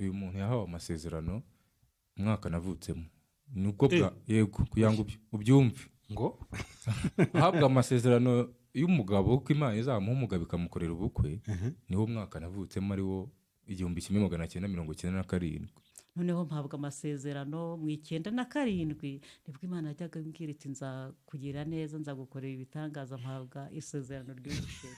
Uyu muntu yahawe amasezerano umwaka navutsemo, nubwo bwa yego, kugira ngo ubyumve. Ngo? Ahabwa amasezerano y'umugabo ko Imana izamuha umugabo ikamukorera ubukwe, niwo mwaka navutsemo, ari wo 1997. Noneho mpabwa amasezerano mu 97, nibwo Imana yajyaga imbwira iti: "Nzakugira neza, nzagukorera ibitangaza." Mpabwa isezerano ry'ubukwe,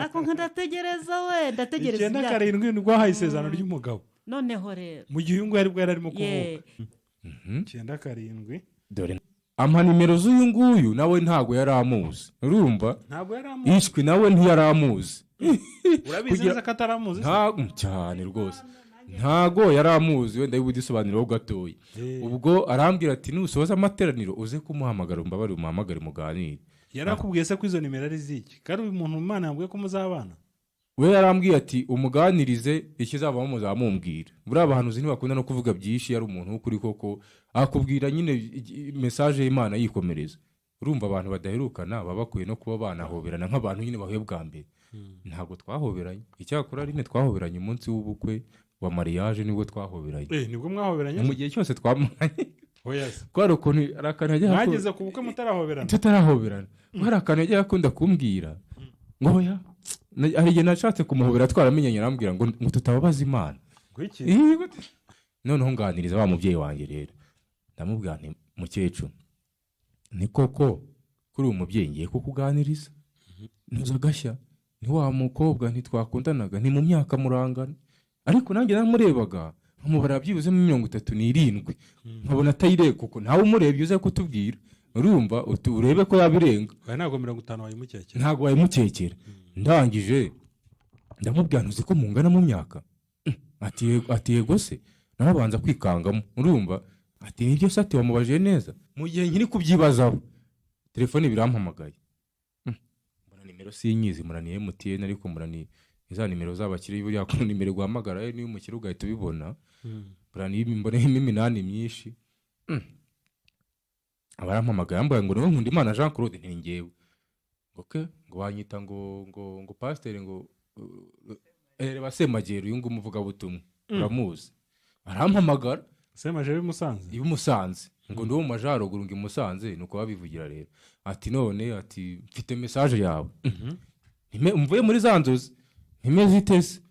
ariko nka ndategereza we, ndategereza. Icyenda imyaka karindwi nibwo wahaye isezerano ry'umugabo? Noneho rero Mu gihe uyu nguyu aribwo yari arimo ye kuvuka 97. Dore ampa nimero z'uyu nguyu, nawe ntabwo yari amuzi, urumva? Ntabwo yari amuzi? Ishwi, nawe ntiyari amuzi. Urabizi neza ko ataramuzi se? Cyane rwose, ntago yari amuzi. Wenda y'ubudisobanuro gatoya. Ubwo arambwira ati: "Nusoza amateraniro uze kumuhamagara, umbabarire umuhamagare muganire." Yarakubwiye se ko izo nimero ari iziki, kandi uyu muntu Imana yambwiye ko muzabana? We yarambwiye ati: "Umuganirize, ikizavamo muzamumbwira." Buriya abahanuzi ntibakunda no kuvuga byinshi, yari umuntu w'ukuri koko, akubwira nyine message y'Imana yikomereza. Urumva, abantu badaherukana baba bakwiye no kuba banahoberana nk'abantu nyine bahuye bwa mbere. Ntabwo twahoberanye. Icyakora rimwe twahoberanye, umunsi w'ubukwe wa mariage nibwo twahoberanye. Nibwo mwahoberanye? Mu gihe cyose twamaranye. Oya se. Kubera ukuntu hari akantu yajyaga Mwageze ku bukwe mutarahoberana? Tutarahoberana. Hari akantu yajyaga akunda kumbwira ngo oya. Hari igihe nashatse kumuhobera twaramenyanye, arambwira ngo tutababaza Imana. Ngo iki? Ih, gute? Noneho nganiriza wa mubyeyi wanjye rero, ndamubwira nti: "Mukecuru, ni koko kuri uyu mubyeyi ngiye kukuganiriza, ntuza agashya, ni wa mukobwa ntitwakundanaga, ni mu myaka murangana, ariko nanjye naramurebaga nkamubara byibuze muri 37, nkabona atayireka, kuko ntawe umurebye uze kutubwira, urumva, urebe ko yabirenga." Oya, ntabwo 50 wayimukekera. Ntabwo wayimukekera. Ndangije ndamubwira: "Ntuzi ko mungana mu myaka?" Ati: "Yego." Ati: "Yego se?" Nawe abanza kwikangamo, urumva? Ati: "Nibyo se?" Ati: "Wamubajije neza?" Mu gihe nkiri kubyibazaho, telefone birampamagaye. Mbona nimero sinyizi, mbona ni MTN, ariko mbona ni za nimero z'abakire, buriya ko nimero guhamagara niyo umukire ugahita ubibona. Mbona ni mbona iminani myinshi. Abarampamagaye, yambaye ngo: "Niwe Nkundimana Jean Claude?" Nti: "Njyewe." Ngo: "Okay." Ngo: "Wanyita ngo pasiteri ngo reba Semagero, uyu nguyu umuvugabutumwa uramuzi?" Arampamagara. Semajeri w'i Musanze? I Musanze, ngo ndi uwo mu majyaruguru, ngo i Musanze, nuko babivugira rero. Ati: "None," ati, "mfite message yawe." Mvuye muri za nzozi, ntimeze ite se?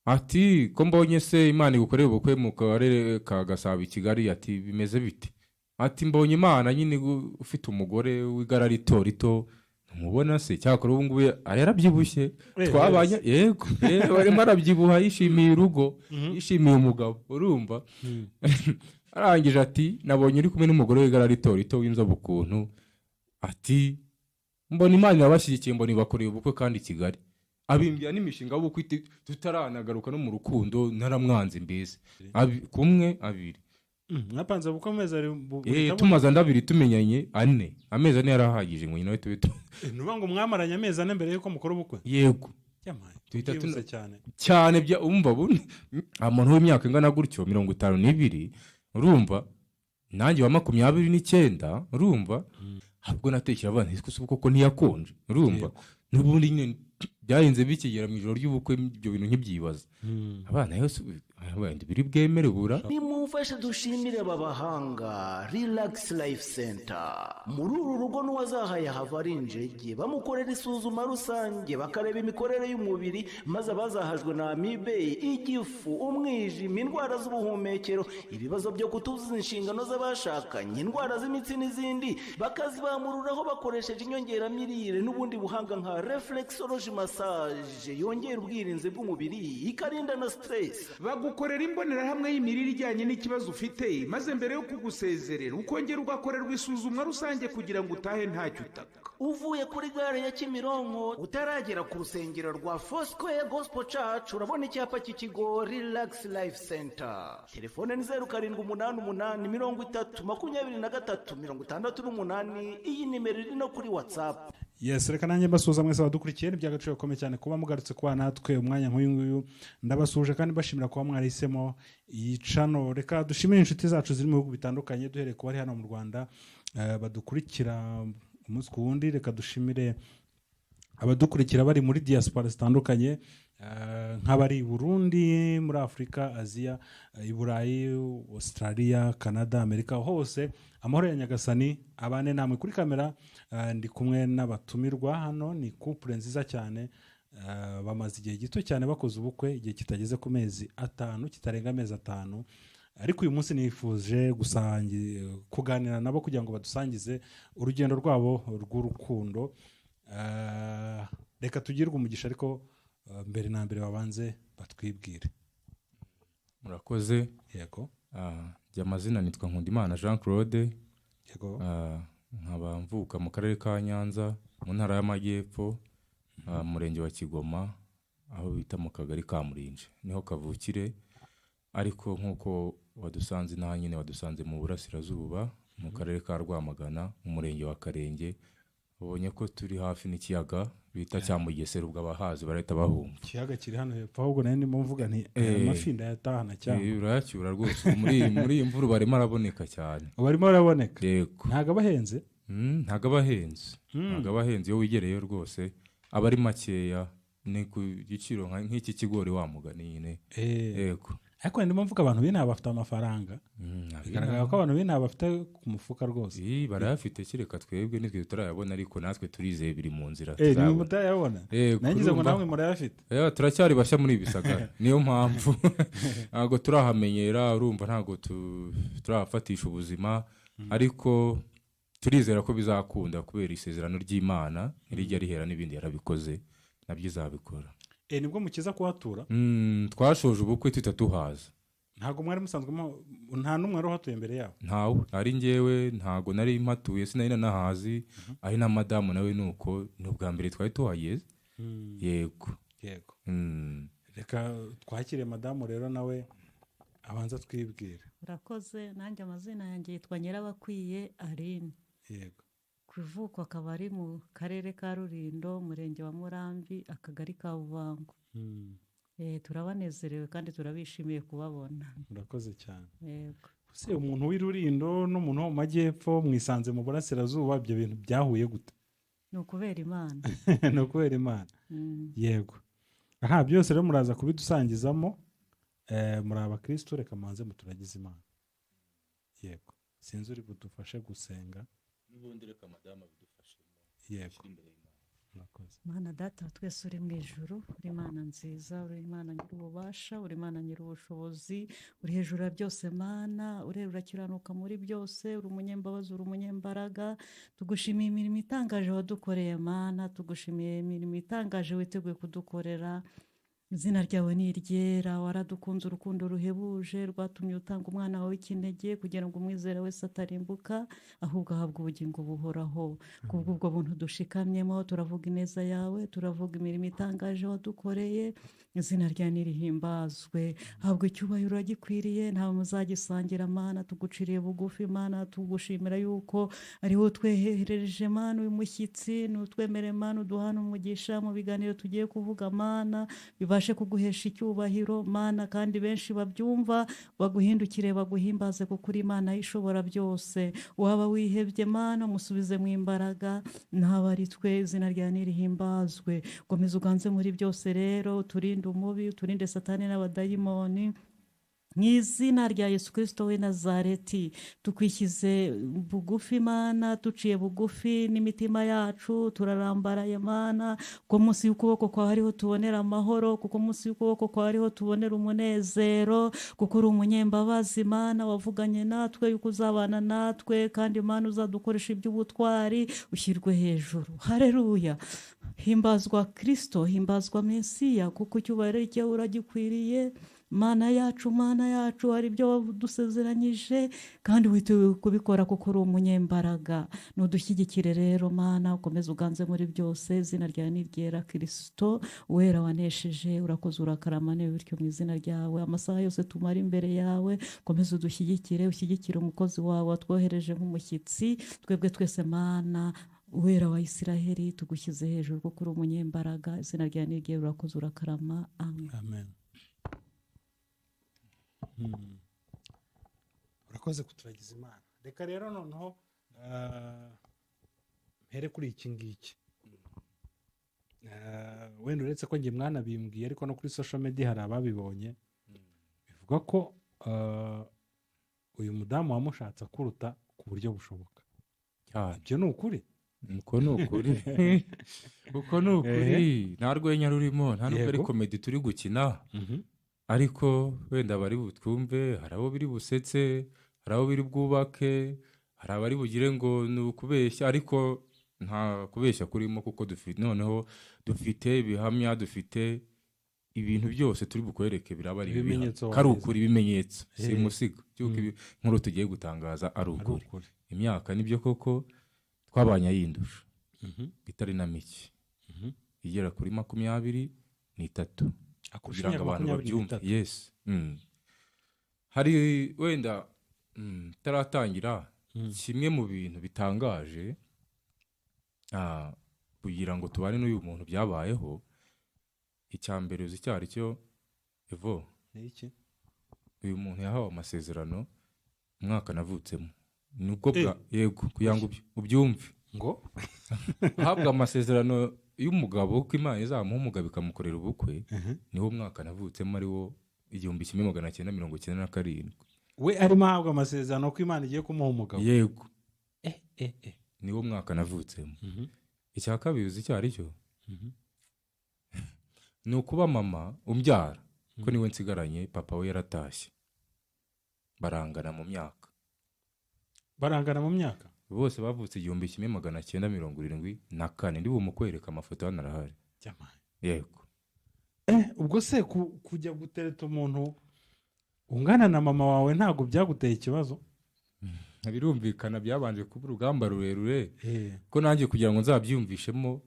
Ati: "Ko mbonye se Imana igukorera ubukwe mu karere ka Gasabo i Kigali?" Ati: "Bimeze bite?" Ati: "Mbonye Imana nyine ufite umugore w'igara rito rito, ntumubona se? Cyakora ubu ngubu yarabyibushye." Twabanye, yego, arimo arabyibuha, yishimiye urugo, yishimiye umugabo, urumva? Arangije ati: "Nabonye uri kumwe n'umugore w'igara rito rito w'inzobe ukuntu." Ati: "Mbona Imana irabashyigikiye, mbona ibakoreye ubukwe kandi i Kigali." Abimbwira n'imishinga y'ubukwe tutaranagaruka no mu rukundo, naramwanze mbese. Kumwe, abiri. Mwapanze ubukwe amezi ari Tumaze andi abiri tumenyanye, ane, amezi 4 yarahagije ngo nyina we tube Ni ukuvuga ngo mwamaranye amezi 4 mbere y'uko mukora ubukwe? Yego. Yamaye, Duhita byihuse cyane. Cyane bya umva bundi umuntu w'imyaka ingana gutyo, 52, urumva, nanjye wa 29, urumva, ahubwo natekera abana ese koko ntiyakonje, urumva? N'ubundi nyine byarinze bikigera mu ijoro ry'ubukwe, ibyo bintu nkibyibaza, abana yose wenda biri bwemere bura. Nimumfashe dushimire aba bahanga, Relax Life Center. Muri uru rugo n'uwazahaye hava ari injege, bamukorera isuzuma rusange, bakareba imikorere y'umubiri, maze abazahajwe na amibe, igifu, umwijima, indwara z'ubuhumekero, ibibazo byo kutuzuza inshingano z'abashakanye, indwara z'imitsi n'izindi, bakazibamururaho bakoresheje inyongeramirire n'ubundi buhanga nka reflexology massage, yongera ubwirinzi bw'umubiri, ikarinda na stress. Bagukorera imbonerahamwe y'imirire ijyanye n'ikibazo ufite, maze mbere yo kugusezerera ukongera ugakorerwa isuzumwa rusange kugira ngo utahe ntacyo utaka. Uvuye kuri gare ya Kimironko, utaragera ku rusengero rwa Foursquare Gospel Church, urabona icyapa cy'ikigo Relax Life Center. Telefone ni 0788 30 23 68. Iyi nimero iri no kuri WhatsApp. Yes, reka nanjye mbasuhuza mwese abadukurikiye. Ni iby'agaciro gakomeye cyane kuba mugarutse kuba natwe umwanya nk'uyu nguyu. Ndabasuhuje kandi mbashimira kuba mwarahisemo iyi channel. Reka dushimire inshuti zacu ziri mu bihugu bitandukanye, duhereye ku bari hano mu Rwanda badukurikira umunsi ku wundi. Reka dushimire Abadukurikira bari muri diaspora zitandukanye, nk'abari i Burundi, muri Afurika, Aziya, i Burayi, Australia, Canada, Amerika hose, amahoro ya Nyagasani abane namwe. Kuri kamera ndi kumwe n'abatumirwa hano, ni couple nziza cyane. Bamaze igihe gito cyane bakoze ubukwe, igihe kitageze ku mezi 5, kitarenga amezi 5, ariko uyu munsi nifuje kuganira nabo kugira ngo badusangize urugendo rwabo rw'urukundo. Reka tugirwe umugisha, ariko mbere na mbere babanze batwibwire. Murakoze. Yego. Njye amazina nitwa Nkundimana Jean Claude. Yego. Nkaba mvuka mu karere ka Nyanza, mu ntara y'Amajyepfo, murenge wa Kigoma, aho bita mu kagari ka Murinje, niho kavukire. Ariko nk'uko wadusanze inaha nyine, wadusanze mu burasirazuba, mu karere ka Rwamagana, mu murenge wa Karenge. Ubonye ko turi hafi n'ikiyaga bita cya Mugesera, ubwo abahazi barahita bahumva. Ikiyaga kiri hano hepfo, ahubwo nayo ndimo mvuga nti aya mafi ndayatahana cyane. Urayacyura rwose. Ubu muri iyi mvura barimo araboneka cyane. Ubu arimo araboneka? Yego. Ntabwo aba ahenze? Ntabwo aba ahenze, ntabwo aba ahenze. Iyo wigereyeyo rwose aba ari makeya, ni ku giciro nk'iki kigori wa mugani nyine. Yego. Ariko ndimo mvuga abantu b'inaha bafite amafaranga. Bigaragara ko abantu b'inaha bafite ku mufuka rwose. Barayafite, kereka twebwe nitwe tutarayabona, ariko natwe turizeye biri mu nzira, Ni tuzabona. mutayabona? Nangize ngo Urumva? namwe murayafite. Turacyari bashya muri ibi bisagara, niyo mpamvu ntabwo turahamenyera, urumva ntabwo turahafatisha ubuzima, ariko turizera ko bizakunda kubera isezerano ry'Imana ntirijya rihera, n'ibindi yarabikoze nabyo izabikora. Nibwo mukiza kuhatura? Twashoje ubukwe tuhita tuhaza. Ntabwo mwari musanzwe nta n'umwe wari uhatuye mbere yabo? Ntawe, ari njyewe ntabwo nari mpatuye, sinari nanahazi, ari na madamu nawe nuko, ni ubwa mbere twari tuhageze. Yego. Yego. Reka twakire madamu rero, nawe abanza twibwire. Urakoze. Nanjye amazina yanjye yitwa Nyirabakwiye Aline. Yego. Ku ivuko akaba ari mu karere ka Rulindo, umurenge wa Murambi, akagari ka Bubango. Turabanezerewe kandi turabishimiye kubabona. Murakoze cyane. Yego. Ese umuntu w'i Rulindo n'umuntu wo mu majyepfo mwisanze mu burasirazuba, ibyo bintu byahuye gute? Ni ukubera Imana. Ni ukubera Imana. Yego. Aha byose rero muraza kubidusangizamo. Muri abakristo, reka mubanze muturagize Imana. Yego, sinzi uri budufashe gusenga. N'ubundi reka madamu abidufashemo. Yego. Ashyire imbere y'Imana. Murakoze. Mana Data wa twese uri mu ijuru, uri Imana nziza, uri Imana nyir'ububasha, uri Imana nyir'ubushobozi, uri hejuru ya byose Mana, urera urakiranuka muri byose, uri umunyembabazi, uri umunyembaraga. Tugushimiye imirimo itangaje wadukoreye Mana, tugushimiye imirimo itangaje witeguye kudukorera. Izina ryawe ni iryera, waradukunze urukundo ruhebuje rwatumye utanga umwana wawe w'ikinege kugira ngo umwizera wese atarimbuka ahubwo ahabwe ubugingo buhoraho. Kubw'ubwo buntu dushikamyemo turavuga ineza yawe, turavuga imirimo itangaje wadukoreye. Izina ryawe nirihimbazwe, habwa icyubahiro uragikwiriye, ntawe muzagisangira Mana. Tuguciriye bugufi Mana, tugushimira yuko ari wowe utweherereje Mana uyu mushyitsi, nutwemere Mana uduhane umugisha mu biganiro tugiye kuvuga Mana, bibashe kuguhesha icyubahiro Mana, kandi benshi babyumva baguhindukire baguhimbaze, kuko uri Imana ishobora byose. Waba wihebye Mana musubize mu imbaraga, ntaba ari twe, izina ryawe nirihimbazwe. Komeza uganze muri byose rero, uturinde umubi, uturinde Satani n'abadayimoni. Mu izina rya Yesu Kristo w'i Nazareti, tukwishyize bugufi Mana, tuciye bugufi n'imitima yacu, turarambaraye Mana, kuko munsi y'ukuboko kwawe ariho tubonera amahoro, kuko munsi y'ukuboko kwawe ariho tubonera umunezero, kuko uri umunyembabazi Mana, wavuganye natwe yuko uzabana natwe, kandi Mana uzadukoresha iby'ubutwari, ushyirwe hejuru. Haleluya. Himbazwa Kristo, himbazwa Mesiya, kuko icyubahiro cyawe uragikwiriye. Mana yacu, Mana yacu, hari ibyo wadusezeranyije kandi witeguye kubikora kuko uri umunyembaraga. Nudushyigikire rero Mana, ukomeze uganze muri byose. Izina ryawe ni ryera Kristo, uwera wanesheje, urakoze urakarama, niba bityo mu izina ryawe amasaha yose tumara imbere yawe, ukomeze udushyigikire, ushyigikire umukozi wawe watwohereje nk'umushyitsi. Twebwe twese Mana, uwera wa Isiraheli, tugushyize hejuru kuko uri umunyembaraga. Izina ryawe ni ryera, urakoze urakarama. Amen. Amen. Urakoze kuturagiza Imana. Reka rero noneho mpere kuri iki ngiki. Wenda uretse ko njye mwanabimbwiye, ariko no kuri social media hari ababibonye, bivuga ko uyu mudamu wamushatse akuruta ku buryo bushoboka. Cyane. Ibyo ni ukuri? Uko ni ukuri, uko ni ukuri, nta rwenya rurimo, nta nubwo ari comedy turi gukina. Ariko wenda bari butwumve, hari abo biri busetse, hari abo biri bwubake, hari abari bugire ngo ni ukubeshya, ariko nta kubeshya kurimo, kuko dufite, noneho dufite ibihamya, dufite ibintu byose turi bukwereke, biraba ari Ibimenyetso. ibihamya ko ari Wagize. ukuri, ibimenyetso simusiga by'uko inkuru tugiye gutangaza ari Ari ukuri. ukuri. Imyaka, nibyo koko twabanye ayindusha itari na mike, igera kuri 23. Akurusha Kugira ngo imyaka abantu makumyabiri babyumve. n'itatu. Yes. Hari wenda taratangira, kimwe mu bintu bitangaje, kugira ngo tubane n'uyu muntu byabayeho, icya mbere uzi icyo ari cyo, Evo? Ni iki? Uyu muntu yahawe amasezerano umwaka navutsemo, nubwo bwa yego, kugira ngo ubyumve. Ngo? Ahabwa amasezerano y'umugabo, ko Imana izamuha umugabo ikamukorera ubukwe, niwo mwaka navutsemo, ari wo 1997. We arimo ahabwa amasezerano ko Imana igiye kumuha umugabo? Yego. Eh, eh, eh. Niwo mwaka navutsemo. Icya kabiri uzi icyo ari cyo? Ni ukuba mama umbyara, ko niwe nsigaranye, papa we yaratashye, barangana mu myaka. Barangana mu myaka? Bose bavutse 1974. Ndi bumukwereka amafoto, hano arahari. Jamani. Yego. Ubwo se kujya gutereta umuntu ungana na mama wawe ntabwo byaguteye ikibazo? Birumvikana, byabanje kuba urugamba rurerure, ko nanjye kugira ngo nzabyiyumvishemo,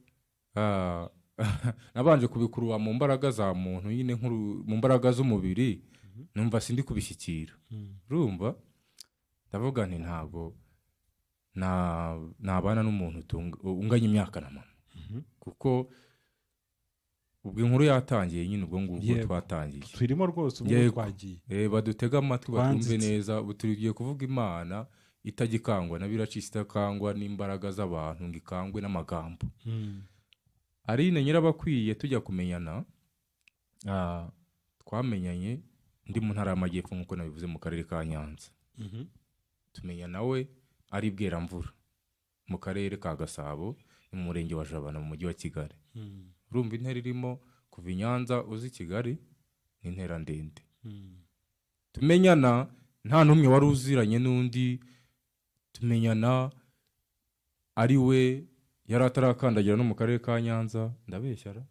nabanje kubikurura mu mbaraga za muntu nyine, mu mbaraga z'umubiri, numva sindi kubishyikira. Urumva, ndavuga nti ntabwo nabana n'umuntu unganya imyaka na mama, kuko ubwo inkuru yatangiye nyine ubwo ngubwo twatangiye. Turimo rwose ubu. Twagiye. Badutege amatwi batwumve Twanzitse. neza. Ubu tugiye kuvuga Imana itagikangwa na biracitse, itakangwa n'imbaraga z'abantu ngo ikangwe n'amagambo. Aline Nyirabakwiye, tujya kumenyana, twamenyanye ndi mu Ntara y'Amajyepfo, nk'uko nabivuze, mu karere ka Nyanza. Tumenya we ari Bweramvura, mu karere ka Gasabo, mu murenge wa Jabana, mu mujyi wa Kigali. Urumva intera irimo kuva i Nyanza uzi Kigali ni intera ndende. Tumenyana nta n'umwe wari uziranye n'undi. Tumenyana ari we yari atarakandagira no mu karere ka Nyanza. Ndabeshya ra?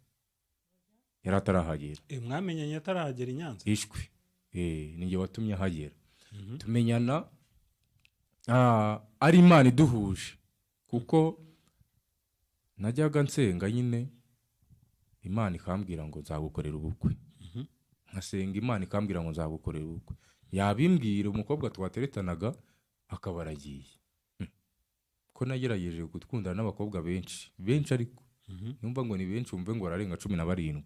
Yari atarahagera. Mwamenyanye atarahagera i Nyanza? Ishwi. Ni njye watumye ahagera. Tumenyana ari Imana iduhuje, kuko najyaga nsenga nyine, Imana ikambwira ngo nzagukorera ubukwe. Nkasenga, Imana ikambwira ngo nzagukorera ubukwe. Yabimbwira, umukobwa twateretanaga akaba aragiye. Ko nagerageje gukundana n'abakobwa benshi benshi, ariko numva ngo ni benshi, wumve ngo bararenga 17.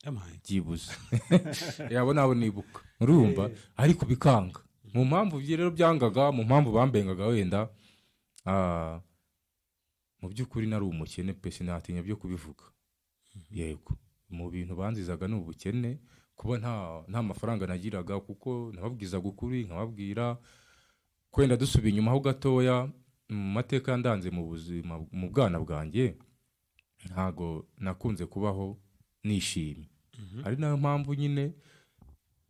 Yamaye. Byibuze yabo nabo nibuka, urumva, ariko bikanga. Mu mpamvu ibyo rero byangaga, mu mpamvu bambengaga wenda, mu by'ukuri nari umukene pe, sinatinya byo kubivuga. Yego, mu bintu banzizaga ni ubukene, kuba nta mafaranga nagiraga, kuko nababwizaga ukuri, nkababwira kwenda. Dusubiye inyuma ho gatoya mu mateka yandanze mu buzima, mu bwana bwanjye, ntago nakunze kubaho nishimye. Ari nayo mpamvu nyine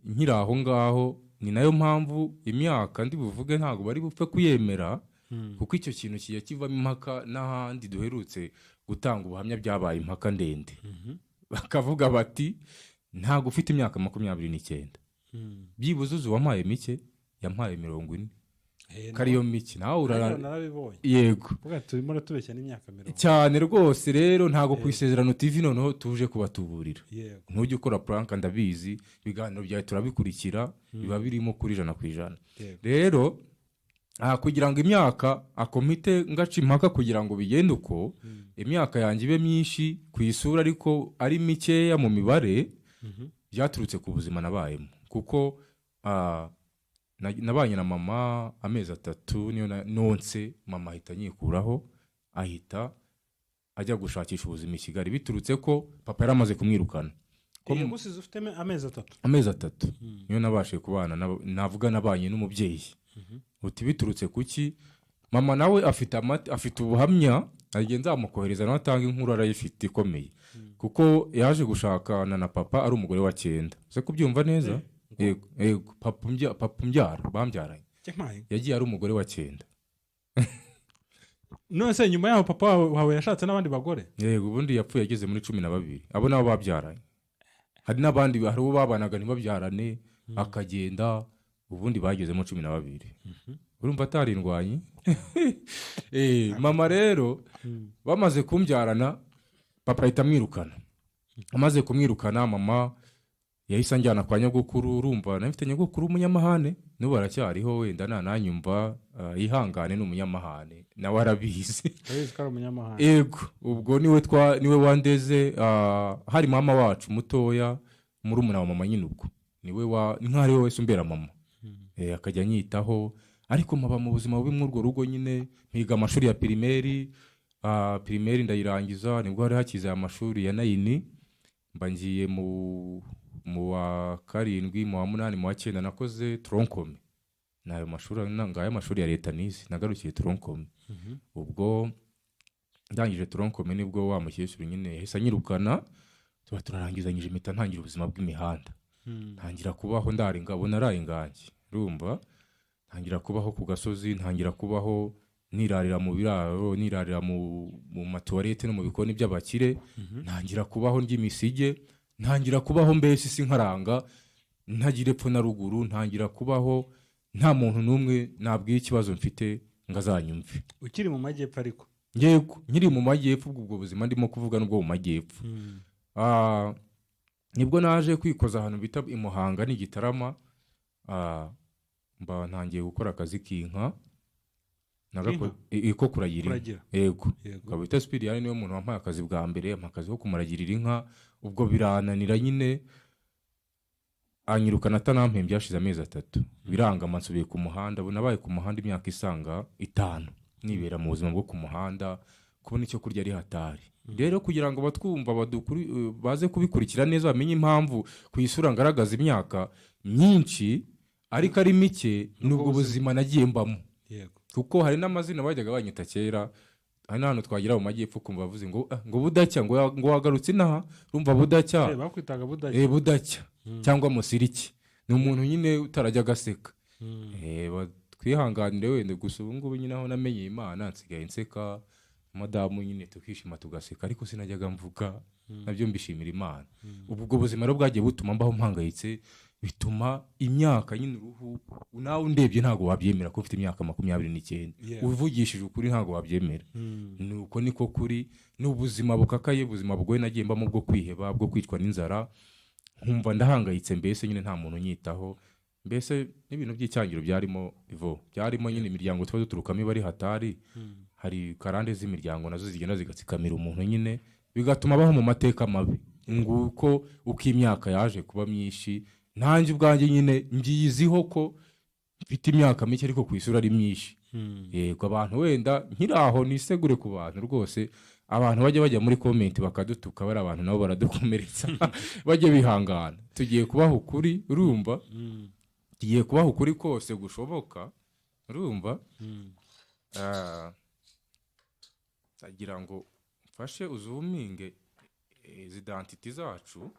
nkiri aho ngaho, ni nayo mpamvu imyaka ndi buvuge ntabwo bari bupfe kuyemera, kuko icyo kintu kijya kivamo impaka. N'ahandi duherutse gutanga ubuhamya byabaye impaka ndende, bakavuga bati ntabwo ufite imyaka 29. Byibuze uzi uwampaye mike yampaye 40, ko ariyo mike nawe urara. Narabibonye. Yego. Vuga ati, turimo uratubeshya n'imyaka 40. Cyane rwose. Rero ntabwo ku Isezerano TV noneho tuje kubatuburira. Ntujye ukora prank, ndabizi, ibiganiro byawe turabikurikira, biba birimo kuri 100%. Rero kugira ngo imyaka akomite ngaca impaka, kugira ngo bigende uko, imyaka yanjye ibe myinshi ku isura ariko ari mikeya mu mibare, byaturutse ku buzima nabayemo, kuko nabanye na mama amezi 3, niyo nonse mama ahita anyikuraho, ahita Ajya gushakisha ubuzima i Kigali, biturutse ko papa yari amaze kumwirukana. Ko Yagusize ufite amezi 3? Amezi 3 niyo nabashije kubana navuga nabanye n'umubyeyi. Uti biturutse kuki? Mama nawe afite ubuhamya, agiye nzamukohereza nawe atanga inkuru, arayifite ikomeye, kuko yaje gushakana na papa ari umugore wa 9. Uze kubyumva neza? Yego, yego, papa umbyara bambyaranye yagiye ari umugore wa 9. None se nyuma yaho papa wawe yashatse n'abandi bagore? Yego, ubundi yapfuye ageze muri 12, abo nabo babyaranye. Hari n'abandi, hari uwo babanaga ntibabyarane, akagenda, ubundi bagezemo 12. Urumva atari indwanyi? Mama rero bamaze kumbyarana, papa ahita amwirukana. Amaze kumwirukana, mama yahise anjyana kwa nyogokuru. Urumva nari mfite nyogokuru w'umunyamahane, n'ubu aracyariho, wenda ntananyumva, yihangane, ni umunyamahane nawe arabizi. Arabizi ko ari umunyamahane. Yego, ubwo niwe wandeze. Hari mama wacu mutoya, murumuna wa mama nyine, ubwo niwe wa nk'aho ari we wese umbera mama. Akajya anyitaho, ariko mpaba mu buzima bubi muri urwo rugo nyine. Mpiga amashuri ya primaire, primaire ndayirangiza, nibwo hari hakize aya mashuri ya nine, mba ngiye mu wa 7, mu wa 8, mu wa 9 nakoze tronc commun. N'ayo mashuri, ngayo amashuri ya leta nize, nagarukiye tronc commun. Ubwo ndangije tronc commun, nibwo wa mukecuru nyine yahise anyirukana, tuba turarangizanyije, impita ntangira ubuzima bw'imihanda. Ntangira kubaho ndara ingabo, naraye ingange, urumva? Ntangira kubaho ku gasozi, ntangira kubaho nirarira mu biraro, nirarira mu matuwarete no mu bikoni by'abakire, ntangira kubaho ndya imisige, ntangira kubaho mbese isi nkaranga, ntagira epfo na ruguru, ntangira kubaho nta muntu n'umwe nabwiye ikibazo mfite ngo azanyumve. Ukiri mu majyepfo ariko? Yego, nkiri mu majyepfo, ubwo buzima ndimo kuvuga n'ubwo mu majyepfo. Nibwo naje kwikoza ahantu bita i Muhanga ni Gitarama, mba ntangiye gukora akazi k'inka. Ko kuragira inka. Yego. Ngabo bita Sipiriyani niwe muntu wampaye akazi bwa mbere, ampa akazi ko kumuragirira inka, ubwo birananira nyine, anyirukana atanampembye, hashize amezi 3. Biranga, nsubiye ku muhanda, ubu nabaye ku muhanda imyaka isanga 5, nibera mu buzima bwo ku muhanda, kubona icyo kurya ari hatari. Rero kugira ngo batwumva baze kubikurikira neza, bamenye impamvu ku isura ngaragaza imyaka myinshi ariko ari mike, nubwo buzima nagiye mbamo. Kuko hari n'amazina bajyaga banyita kera, hari n'ahantu twagira mu majyepfo kumva bavuze ngo ngo budacya, ngo wagarutse inaha, urumva budacya. Bakwitaga budacya. Budacya cyangwa musiriki, ni umuntu nyine utarajya agaseka. Twihanganire wenda, gusa ubu ngubu nyine aho namenye Imana nsigaye nseka, madamu nyine tukishima tugaseka, ariko sinajyaga mvuga, nabyo mbishimira Imana. Ubwo buzima rero bwagiye butuma mbaho mpangayitse, bituma imyaka nyine uruhu nawe undebye ntago wabyemera ko mfite imyaka 29. Uvugishije ukuri ntago wabyemera. Nuko niko kuri, n'ubuzima bukakaye, ubuzima bugoye nagiye mbamo bwo kwiheba, bwo kwicwa n'inzara, nkumva ndahangayitse mbese nyine nta muntu unyitaho, mbese n'ibintu by'icyangiro byarimo ivo, byarimo nyine imiryango tuba duturukamo iba ari hatari. Hari karande z'imiryango nazo zigenda zigatsikamira umuntu nyine, bigatuma abaho mu mateka mabi. Nguko uko imyaka yaje kuba myinshi, nanjye ubwanjye nyine ngiyiziho ko mfite imyaka mike ariko ku isura ari myinshi. Yego, abantu wenda nkiraho nisegure ku bantu rwose, abantu bajya bajya muri comment bakadutuka, bari abantu nabo baradukomeretsa, bajye bihangana. Tugiye kubaha ukuri, urumva? Tugiye kubaha ukuri kose gushoboka, urumva? Ndagira ngo mfashe uzuminge izi identity zacu,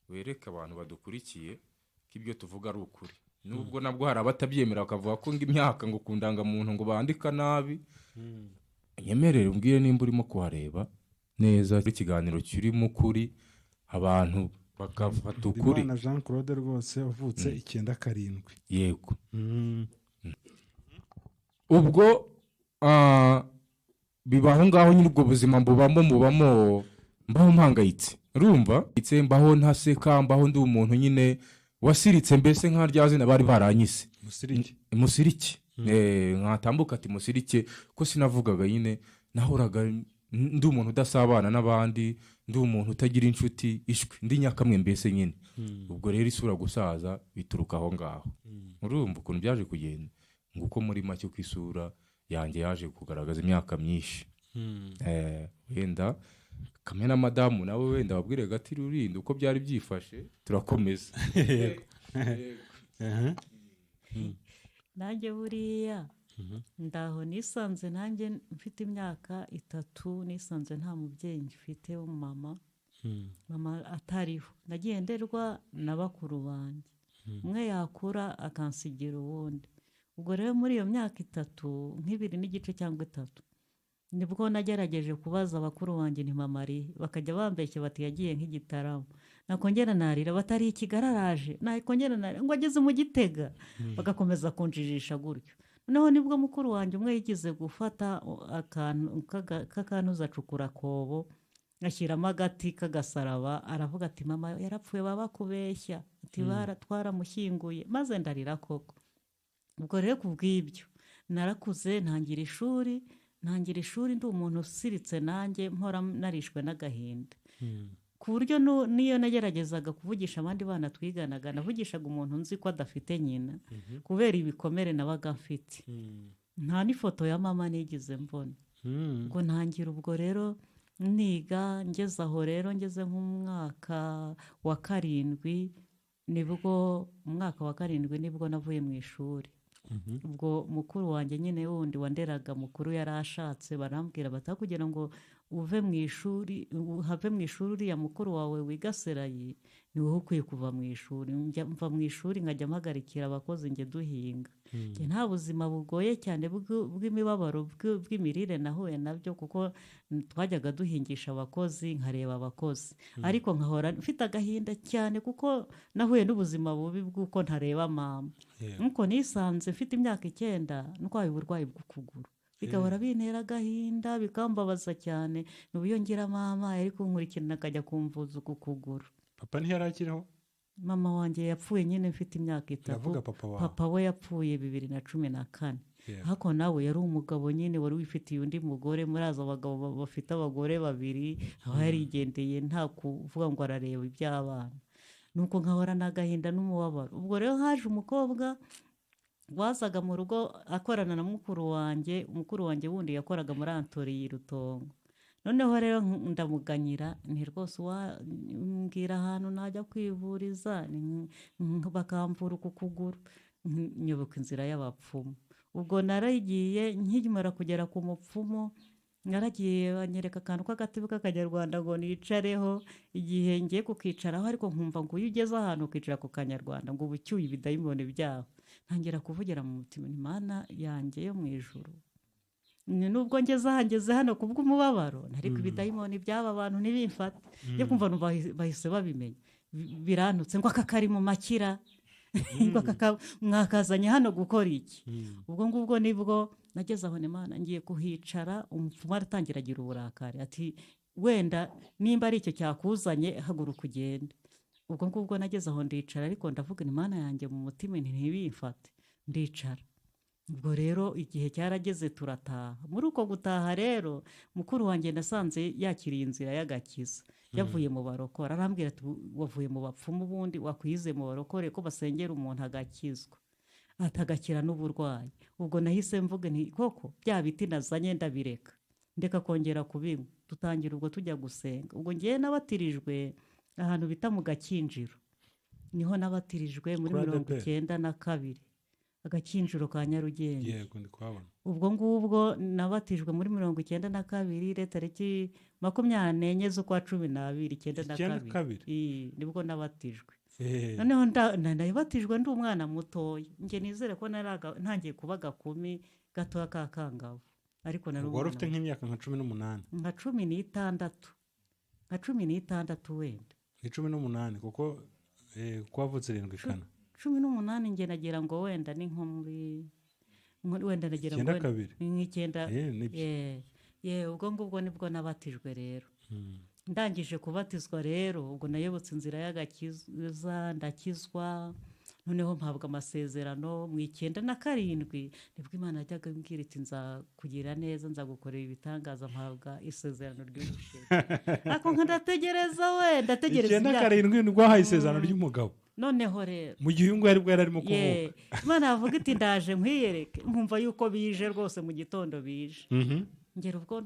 wereke abantu badukurikiye ko ibyo tuvuga ari ukuri. Nubwo nabwo hari abatabyemera bakavuga ko ngo imyaka ngo ku ndangamuntu ngo bandika nabi. Nyemerere umbwire nimba urimo kuhareba neza ikiganiro kirimo ukuri, abantu bakafata ukuri. Imana Jean Claude rwose uvutse 97. Yego. Ubwo bibaho ngaho nyine, ubwo buzima mbubamo mbaho mpangayitse, urumva? Mbaho ntaseka, mbaho ndi umuntu nyine wasiritse, mbese nka rya zina bari baranyise Musirike. Musirike. Nkatambuka ati musirike, ko sinavugaga nyine, nahoraga ndi umuntu udasabana n'abandi, ndi umuntu utagira inshuti, ishwi ndi nyakamwe mbese nyine. Ubwo rero isura gusaza bituruka aho ngaho. Urumva ukuntu byaje kugenda, nguko muri make uko isura yanjye yaje kugaragaza imyaka myinshi. Wenda kamwe na madamu nawe wenda wabwire gati rurinde uko byari byifashe, turakomeza. Yego. Aha. Nanjye buriya ndaho nisanze, nanjye mfite imyaka 3, nisanze nta mubyeyi mfite w'umumama, mama atariho. Nagiye nderwa na bakuru banjye, umwe yakura akansigira uwundi. Ubwo rero muri iyo myaka 3, nk'ibiri n'igice cyangwa 3, nibwo nagerageje kubaza bakuru banjye nti mama ari, bakajya bambeshya bati yagiye nk'igitaramo. Nakongera narira batari ikigararaje, nakongera narira ngo ageze mu Gitega, bagakomeza kunjijisha gutyo. Noneho nibwo mukuru wanjye umwe yigeze gufata akantu k'akantuza acukura akobo, ashyiramo agati k'agasaraba, aravuga ati mama yarapfuye baba bakubeshya, ati twaramushyinguye, maze ndarira koko. Ubwo rero kubw'ibyo narakuze, ntangira ishuri ndi umuntu usiritse, nanjye mpora narishwe n'agahinda, ku buryo n'iyo nageragezaga kuvugisha abandi bana twiganaga, navugishaga umuntu nzi ko adafite nyina, kubera ibikomere nabaga mfite. Nta n'ifoto ya mama nigeze mbona. Ubwo ntangira ubwo rero niga, ngeze aho rero ngeze nk'umwaka wa 7, nibwo umwaka wa 7 nibwo navuye mu ishuri. Ubwo mukuru wanjye nyine wundi wanderaga mukuru yarashatse, barambwira bati kugira ngo uve mu ishuri, uhave mu ishuri uriya mukuru wawe wiga serayi, ni wowe ukwiye kuva mu ishuri. Mva mu ishuri nkajya mpagarikira abakozi njye duhinga. Njye nta buzima bugoye cyane bw'imibabaro bw'imirire nahuye nabyo, kuko twajyaga duhingisha abakozi nkareba abakozi, ariko nkahora mfite agahinda cyane kuko nahuye n'ubuzima bubi bw'uko ntareba mama. Nkuko nisanze mfite imyaka 9 ndwaye uburwayi bw'ukuguru, bigahora bintera agahinda bikambabaza cyane. N'ubu ngira mama yari kunkurikirana akajya kumvuza uku kuguru. Papa ntiyari akiriho? Mama wanjye yapfuye nyine mfite imyaka 3. Ndavuga papa wawe. Papa we yapfuye 2014. Hako nawe yari umugabo nyine wari wifitiye undi mugore, muraza abagabo bafite abagore babiri, aho yarigendeye nta kuvuga ngo arareba iby'abana. Nuko nkahora n'agahinda n'umubabaro. Ubwo rero haje umukobwa wazaga mu rugo akorana na mukuru wanjye, mukuru wanjye wundi yakoraga muri Antori Rutongo. Noneho rero ndamuganyira nti rwose wambwira ahantu najya kwivuriza bakamvura uku kuguru, nyoboka inzira y'abapfumu. Ubwo naragiye, nkimara kugera ku mupfumu naragiye banyereka akantu k'agatebe k'akanyarwanda ngo nicareho. Igihe ngiye kukicaraho ariko nkumva ngo iyo ugeze ahantu ukicara ku kanyarwanda ngo uba ucyuye ibidayimoni byaho. Ntangira kuvugira mu mutima, Imana yanjye yo mu ijuru, nubwo ngeze aha ngeze hano kubw'umubabaro, ariko ibidayimoni by'aba bantu ntibimfate. Yo kumva bahise babimenya, birantutse ngo aka kari mu makira, ngo aka mwakazanye hano gukora iki? Ubwo ngubwo nibwo nageze aho Imana ngiye kuhicara, umupfumu aratangira agira uburakari ati wenda nimba ari icyo cyakuzanye haguruka ugende. Ubwo ngubwo nageze aho ndicara, ariko ndavuga Imana yanjye mu mutima ntibimfate, ndicara. Ubwo rero igihe cyarageze turataha. Muri uko gutaha rero mukuru wanjye nasanze yakiriye inzira y'agakiza, yavuye mu barokore. Arambwira ati wavuye mu bapfumu ubundi wakwize mu barokore ko basengera umuntu agakizwa atagakira n'uburwayi. Ubwo nahise mvuga nti koko bya biti nazanye ndabireka, ndeka kongera kubinywa. Dutangira ubwo tujya gusenga. Ubwo ngiye nabatirijwe ahantu bita mu Gakinjiro, niho nabatirijwe muri 92, Agakinjiro ka Nyarugenge. Yego ndi kuhabona. Ubwo ngubwo nabatijwe muri 92 tariki 24 z'ukwa 12 92, nibwo nabatijwe. Noneho nabatijwe ndi umwana mutoya, nge nizere ko ntangiye kuba gakumi gatoya ka kangavu, ariko nari wari ufite nk'imyaka nka 18, nka 16, nka 16 wenda ni 18 kuko kwavutse 7 18 nge nagira ngo wenda ni nko muri wenda nagira ngo ni 9. Ye ubwo ngubwo nibwo nabatijwe rero. Ndangije kubatizwa rero ubwo nayobotse inzira y'agakiza, ndakizwa. Noneho mpabwa amasezerano mu 97, nibwo Imana yajyaga imbwira iti nzakugira neza, nzagukorera ibitangaza, mpabwa isezerano ry'ubushera. Ariko ndategereza we, ndategereza 97 nibwo wahaye isezerano ry'umugabo. Noneho rero mu gihe uyu yari bwo yararimo kuvuka, Imana yavuga iti ndaje nkwiyereke, nkumva yuko bije rwose mu gitondo bije. Ngera ubwo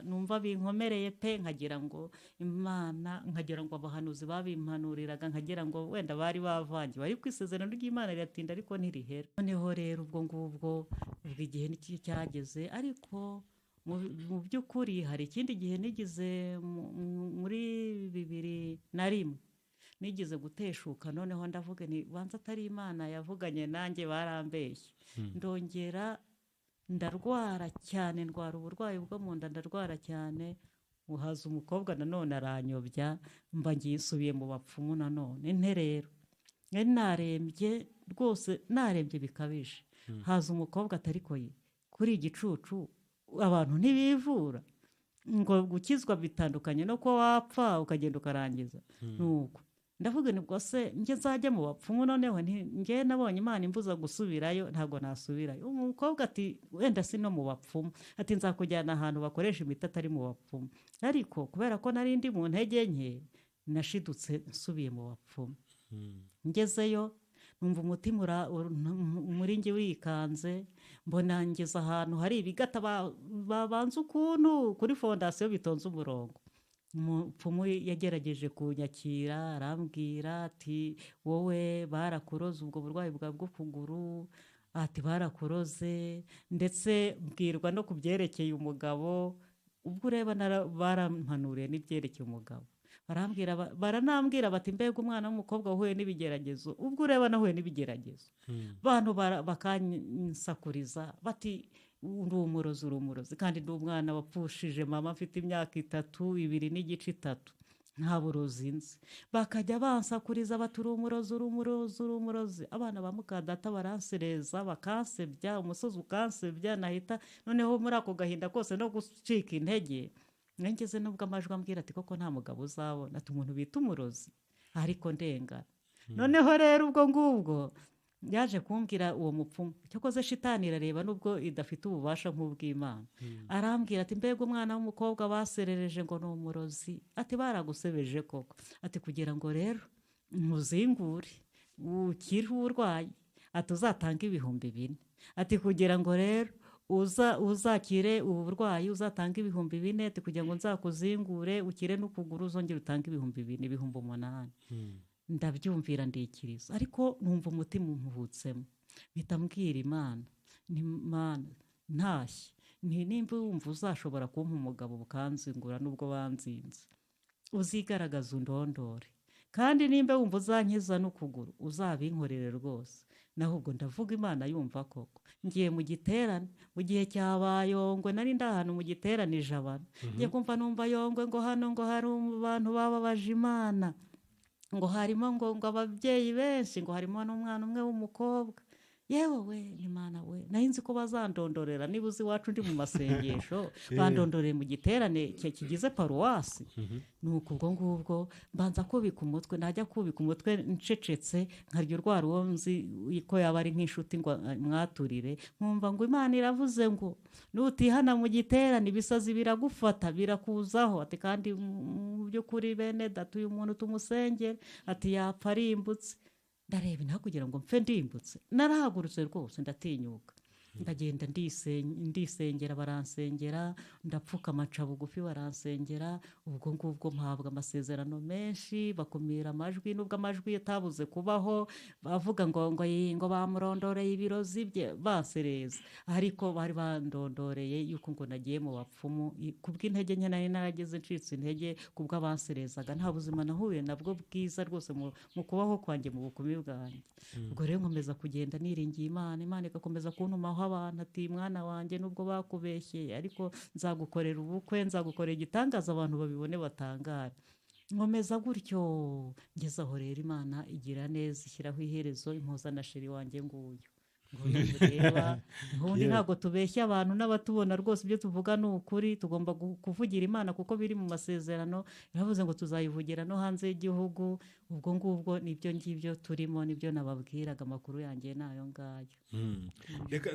numva binkomereye pe, nkagira ngo Imana, nkagira ngo abahanuzi babimpanuriraga, nkagira ngo wenda bari bavangiwe, ariko isezerano ry'Imana riratinda ariko ntirihera. Noneho rero ubwo ngubwo ubwo igihe nicyo cyageze, ariko mu by'ukuri hari ikindi gihe nigize muri 2001 nigeze guteshuka, noneho ndavuga nti banza atari Imana yavuganye nanjye barambeshye. Ndongera ndarwara cyane, ndwara uburwayi bwo mu nda, ndarwara cyane. Uhaza umukobwa nanone aranyobya, mba ngisubiye mu bapfumu nanone. Nte rero nari narembye rwose, narembye bikabije. Haza umukobwa atariko ye kuri igicucu, abantu ntibivura ngo gukizwa bitandukanye no ko wapfa ukagenda ukarangiza. Nuko ndavuga nibwo se njye nzajya mu bapfumu noneho, njye nabonye Imana imbuza gusubirayo, ntabwo nasubirayo. Umukobwa ati wenda si no mu bapfumu, ati nzakujyana ahantu bakoresha imiti atari mu bapfumu. Ariko kubera ko nari ndi mu ntege nke, nashidutse nsubiye mu bapfumu. Ngezeyo numva umutima muri njye wikanze, mbona ngeze ahantu hari ibigata babanza ukuntu kuri fondasiyo bitonze umurongo. Umupfumu yagerageje kunyakira, arambwira ati wowe barakuroze ubwo burwayi bwawe bw'ukuguru, ati barakuroze, ndetse mbwirwa no kubyerekeye umugabo. Ubwo ureba barampanuriye n'ibyerekeye umugabo, barambwira baranambwira bati mbega umwana w'umukobwa wahuye n'ibigeragezo, ubwo ureba nahuye n'ibigeragezo. Bantu bakansakuriza bati uri umurozi, uri umurozi, kandi ndi umwana wapfushije mama mfite imyaka 3, 2 n'igice 3, nta burozi nzi. Bakajya bansakuriza bati uri umurozi, uri umurozi, uri umurozi. Abana ba mukadata baransereza, bakansebya, umusozi ukansebya, nahita noneho muri ako gahinda kose no gucika intege. Ngeze nubwo amajwi ambwira ati koko nta mugabo uzabona, ati umuntu bita umurozi, ariko ndengana. Noneho rero ubwo ngubwo yaje kumbwira uwo mupfumu, cyakoze shitani irareba nubwo idafite ububasha nk'ubw'Imana. Arambwira ati mbega umwana w'umukobwa baserereje ngo ni umurozi, ati baragusebeje koko, ati kugira ngo rero muzingure ukire uburwayi, ati uzatanga 4000, ati kugira ngo rero uzakire ubu burwayi uzatanga 4000, ati kugira ngo nzakuzingure ukire n'ukuguru uzongere utange 4000, 8000. Ndabyumvira ndikiriza, ariko numva umutima umpuhutsemo. Mpita mbwira Imana, ni Imana ntashye, nti nimba wumva uzashobora kumpa umugabo bukanzingura nubwo banzinze, uzigaragaza undondore, kandi nimba wumva uzankiza n'ukuguru uzabinkorere rwose. Naho ubwo ndavuga Imana yumva koko. Ngiye mu giterane, mu gihe cyabayongwe nari ndahantu mu giterane ijabana, ngiye kumva numva yongwe ngo hano ngo hari abantu bababaje Imana, ngo harimo ngo ababyeyi benshi, ngo harimo n'umwana umwe w'umukobwa. Yewe we Imana we, nari nzi ko bazandondorera niba uzi iwacu ndi mu masengesho, bandondoreye mu giterane kigize paruwasi. Nuko ubwo ngubwo mbanza kubika umutwe, najya kubika umutwe ncecetse nkarya urwara uwo nzi ko yaba ari nk'inshuti ngo mwaturire, nkumva ngo Imana iravuze ngo nutihana mu giterane ibisazi biragufata birakuzaho, ati kandi mu by'ukuri bene data uyu muntu tumusengere, ati yapfa arimbutse. Ndareba nta kugira ngo mpfe ndimbutse, narahagurutse rwose ndatinyuka, ndagenda ndisengera, baransengera, ndapfukama nca bugufi baransengera. Ubwo ngubwo mpabwa amasezerano menshi, bakumira amajwi nubwo amajwi atabuze kubaho, bavuga ngo ngo bamurondoreye ibirozi bye bansereza, ariko bari bandondoreye yuko ngo nagiye mu bapfumu kubw'intege nke nari narageze ncitse intege kubwo abanserezaga. Nta buzima nahuye nabwo bwiza rwose mu kubaho kwanjye mu bukumi bwanjye. Ubwo rero nkomeza kugenda niringiye Imana, Imana igakomeza kuntumaho abantu ati mwana wanjye nubwo bakubeshyeye ariko nzagukorera ubukwe, nzagukorera igitangaza abantu babibone batangare. Nkomeza gutyo ngeze aho rero Imana igira neza ishyiraho iherezo, impuza na sheri wanjye nguyu. Mureba ubundi ntabwo tubeshya abantu n'abatubona rwose, ibyo tuvuga ni ukuri, tugomba kuvugira Imana kuko biri mu masezerano. Yaravuze ngo tuzayivugira no hanze y'igihugu. Ubwo ngubwo nibyo ngibyo turimo, nibyo nababwiraga, amakuru yanjye nayo ngayo.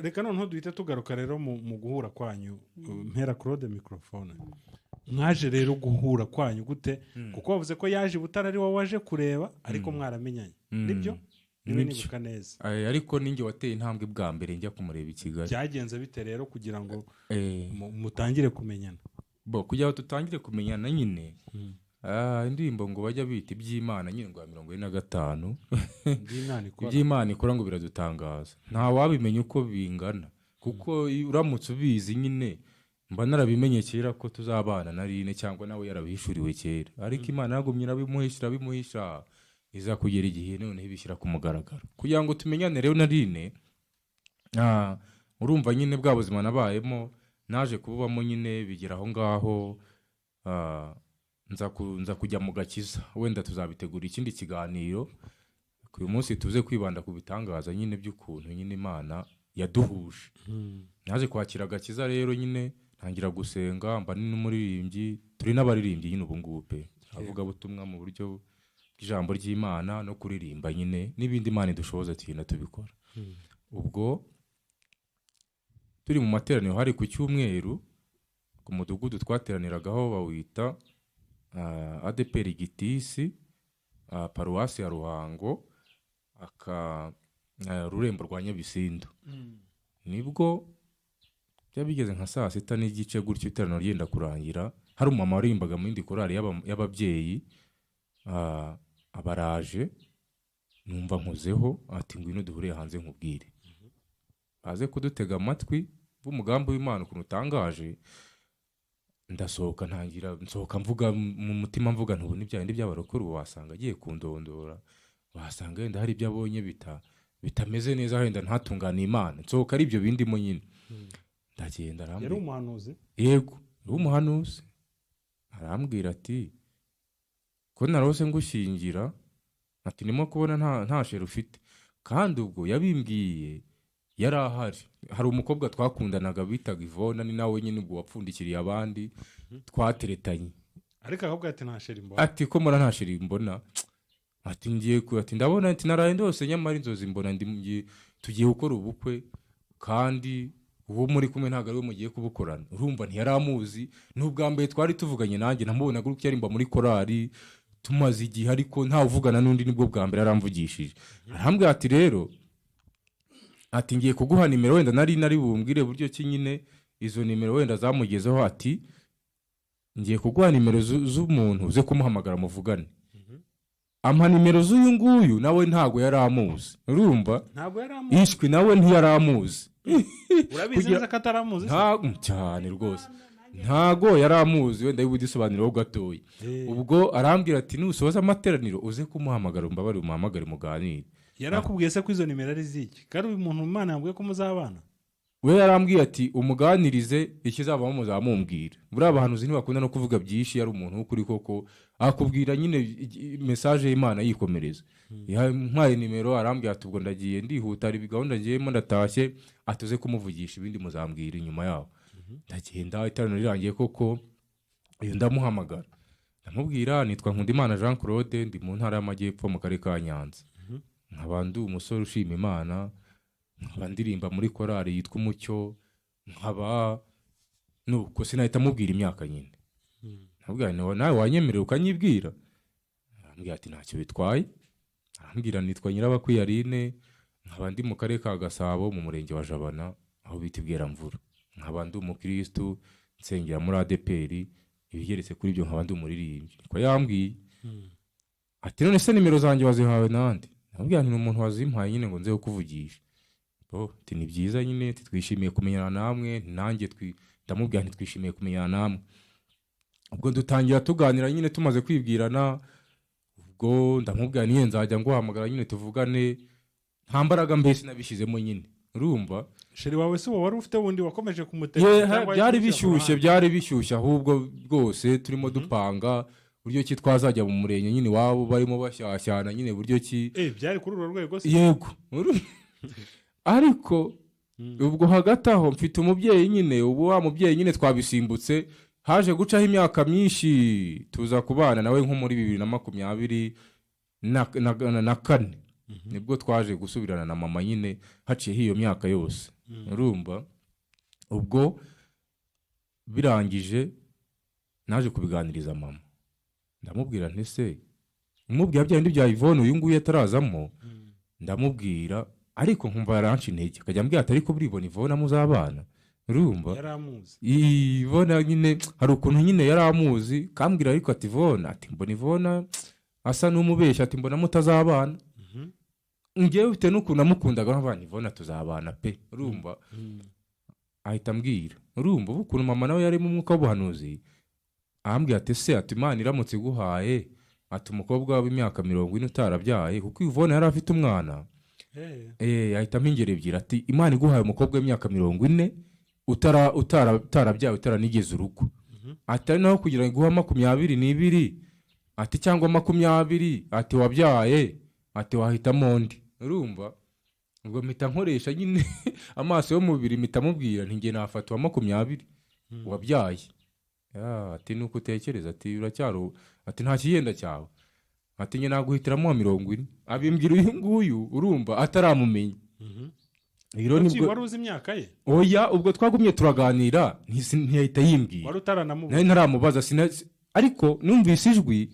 Reka noneho duhite tugaruka rero mu guhura kwanyu. Mpera Claude microphone. Mwaje rero guhura kwanyu gute? Kuko bavuze ko yaje Butare ari wowe waje kureba, ariko mwaramenyanye, nibyo? Niba Nibyo. nibuka neza. Ariko ninjye wateye intambwe bwa mbere njya kumureba i Kigali. Byagenze bite rero kugira ngo mutangire kumenyana? Bo kugira ngo tutangire kumenyana nyine, indirimbo ngo bajya bita iby'Imana nyine ngo ya 45. Iby'Imana ikora. Iby'Imana ikora ngo biradutangaza, nta wabimenya uko bingana, kuko iyo uramutse ubizi nyine mba narabimenye kera ko tuzabana na Rine, cyangwa nawe yarabihishuriwe kera, ariko Imana yagumye irabimuhisha, irabimuhisha, iza kugera igihe noneho ibishyira ku mugaragaro kugira ngo tumenyane. Rero na Rine, urumva nyine bwa buzima nabayemo naje kububamo nyine, bigera aho ngaho, nza kujya mu gakiza. Wenda tuzabitegura ikindi kiganiro. Uyu munsi tuze kwibanda ku bitangaza nyine by'ukuntu nyine Imana yaduhuje. Naje kwakira agakiza rero nyine, ntangira gusenga, mba ni n'umuririmbyi, turi n'abaririmbyi nyine ubu ngubu pe, avugabutumwa mu buryo bw'ijambo ry'Imana no kuririmba nyine n'ibindi Imana idushoboza tugenda tubikora. Ubwo turi mu materaniro, hari ku cyumweru, ku mudugudu twateraniragaho bawita ADEPR Gitisi, paruwasi ya Ruhango, aka rurembo rwa Nyabisindu. Nibwo byaba bigeze nka saa 6:30 gutyo, iteraniro ryenda kurangira, hari umumama waririmbaga mu yindi korali y'ababyeyi, abaraje, numva nkozeho, ati ngwino duhuriye hanze nkubwire. Baze kudutega amatwi b'umugambi w'Imana ukuntu utangaje. Ndasohoka, ntangira nsohoka mvuga mu mutima, mvuga ntubu n'ibya bindi by'abarokore, ubu wasanga agiye kundondora, wasanga wenda hari ibyo abonye bitameze neza, wenda ntatungane Imana. Nsohoka ari ibyo bindimo nyine, ndagenda, Yari arambwira. umuhanuzi? Yego, yari umuhanuzi. Arambwira ati ko narose ngushyingira, ati ndimo kubona nta chéri ufite. Kandi ubwo yabimbwiye yari ahari, hari umukobwa twakundanaga bitaga Ivona, ni nawe nyine ubwo wapfundikiriye abandi twateretanye. Ariko akabwira ati nta chéri mbona. Ati ko mbona nta chéri mbona, ati ngiye ku ati ndabona, ati naraye ndose, nyamara inzozi mbona ndi tugiye gukora ubukwe, kandi uwo muri kumwe ntabwo ari we mugiye kubukorana. Urumva ntiyari amuzi, ni ubwa mbere twari tuvuganye, nanjye namubonaga gutya arimba muri korali tumaze igihe, ariko ntawe uvugana n'undi, nibwo bwa mbere yaramvugishije. Arambwira ati rero, ati ngiye kuguha nimero, wenda nari bumbwire buryo ki nyine izo nimero wenda zamugezeho, ati ngiye kuguha nimero z'umuntu uze kumuhamagara muvugane. Ampa nimero z'uyu nguyu, nawe ntabwo yari amuzi, urumva? Ntabwo yari amuzi? Ishwi, nawe ntiyari amuzi. Urabizi neza ko ataramuzi se? Cyane rwose ntago yari amuzi, wenda y'ubudisobanuro gatoya. Ubwo arambwira ati nusoza amateraniro uze kumuhamagara, umbabarire umuhamagare muganire. Yarakubwiye se ko izo nimero ari iziki, kandi uyu muntu Imana yambwiye ko muzabana? We yarambwiye ati umuganirize, ikizavamo muzamumbwira. Buriya abahanuzi ntibakunda no kuvuga byinshi, yari umuntu w'ukuri koko, akubwira nyine message y'Imana yikomereza. Yampaye nimero, arambwira ati ubwo ndagiye ndihuta, hari gahunda ngiyemo, ndatashye, atuze kumuvugisha, ibindi muzambwira inyuma yaho. Ndagenda, iteraniro rirangiye koko iyo ndamuhamagara, ndamubwira nitwa Nkundimana Jean Claude, ndi mu ntara y'Amajyepfo mu karere ka Nyanza, nkaba ndi umusore ushima Imana, nkaba ndirimba muri korali yitwa Umucyo, nkaba nuko. Sinahita amubwira imyaka nyine, ndamubwira nti nawe wanyemerera ukanyibwira? Arambwira ati ntacyo bitwaye. Arambwira nitwa Nyirabakwiye Aline, nkaba ndi mu karere ka Gasabo mu murenge wa Jabana aho bita Ibweramvura, nkaba ndi umukirisitu nsengera muri ADEPR, ibigeretse kuri ibyo nkaba ndi umuririmbyi. Niko yambwiye. Ati none se nimero zanjye wazihawe nande? Ndamubwira nti ni umuntu wazimpaye nyine ngo nze kukuvugisha. Bo ati ni byiza nyine, ati twishimiye kumenyana namwe. Nanjye ndamubwira nti twishimiye kumenyana namwe. Ubwo dutangira tuganira nyine, tumaze kwibwirana, ubwo ndamubwira niyo nzajya nguhamagara nyine tuvugane. Nta mbaraga mbese nabishyizemo nyine, urumva? Chéri wawe si wowe wari ufite wundi wakomeje kumutega cyangwa byari yahise bishyushye. ku ruhande? Byari bishyushye ahubwo rwose, turimo dupanga buryo ki twazajya mu murenge nyine iwabo, barimo bashyashyana nyine buryo ki. Byari kuri urwo rwego se? Yego. Ariko ubwo hagati aho mfite umubyeyi nyine, ubu wa mubyeyi nyine twabisimbutse, haje gucaho imyaka myinshi, tuza kubana nawe nko muri 2024 nibwo twaje gusubirana na mama nyine, haciyeho iyo myaka yose, urumva? Ubwo birangije naje kubiganiriza mama, ndamubwira nti se, umubwira bya bindi bya Yvonne uyu nguyu atarazamo. Ndamubwira, ariko nkumva yaranca intege, akajya ambwira ati ariko buribona Ivona muzabana, urumva? Yari amuzi. Ivona nyine hari ukuntu nyine yari amuzi, kambwira ariko ati Ivona, ati mbona Ivona asa n'umubeshya, ati mbona mutazabana. Ngewe bitewe n'ukuntu namukundaga nk'abana, Ivona tuzabana pe, urumva? Ahita ambwira, urumva ubu ukuntu mama nawe yari mu mwuka w'ubuhanuzi, arambwira ati se, ati Imana iramutse iguhaye, ati umukobwa w'imyaka 40 utarabyaye, kuko Ivona yari afite umwana. Ahita ampa ingero ebyiri, ati Imana iguhaye umukobwa w'imyaka 40 utarabyaye, utaranigeze urugo, ati ari naho kugira ngo iguhe 22, ati cyangwa 20, ati wabyaye, ati wahitamo undi, urumva? Ubwo mpita nkoresha nyine amaso y'umubiri, mpita mubwira nti njye nafata uwa 20 wabyaye. Ati nuko utekereza, ati uracyari, ati nta kigenda cyawe, ati njye naguhitiramo wa 40. Abimbwira uyu nguyu, urumva, ataramumenya. Rero Kuki nibwo wari uzi imyaka ye? Oya, ubwo twagumye turaganira, ntiyahita yimbwira. Wari utaranamubona? Nari ntaramubaza, ariko numvise ijwi,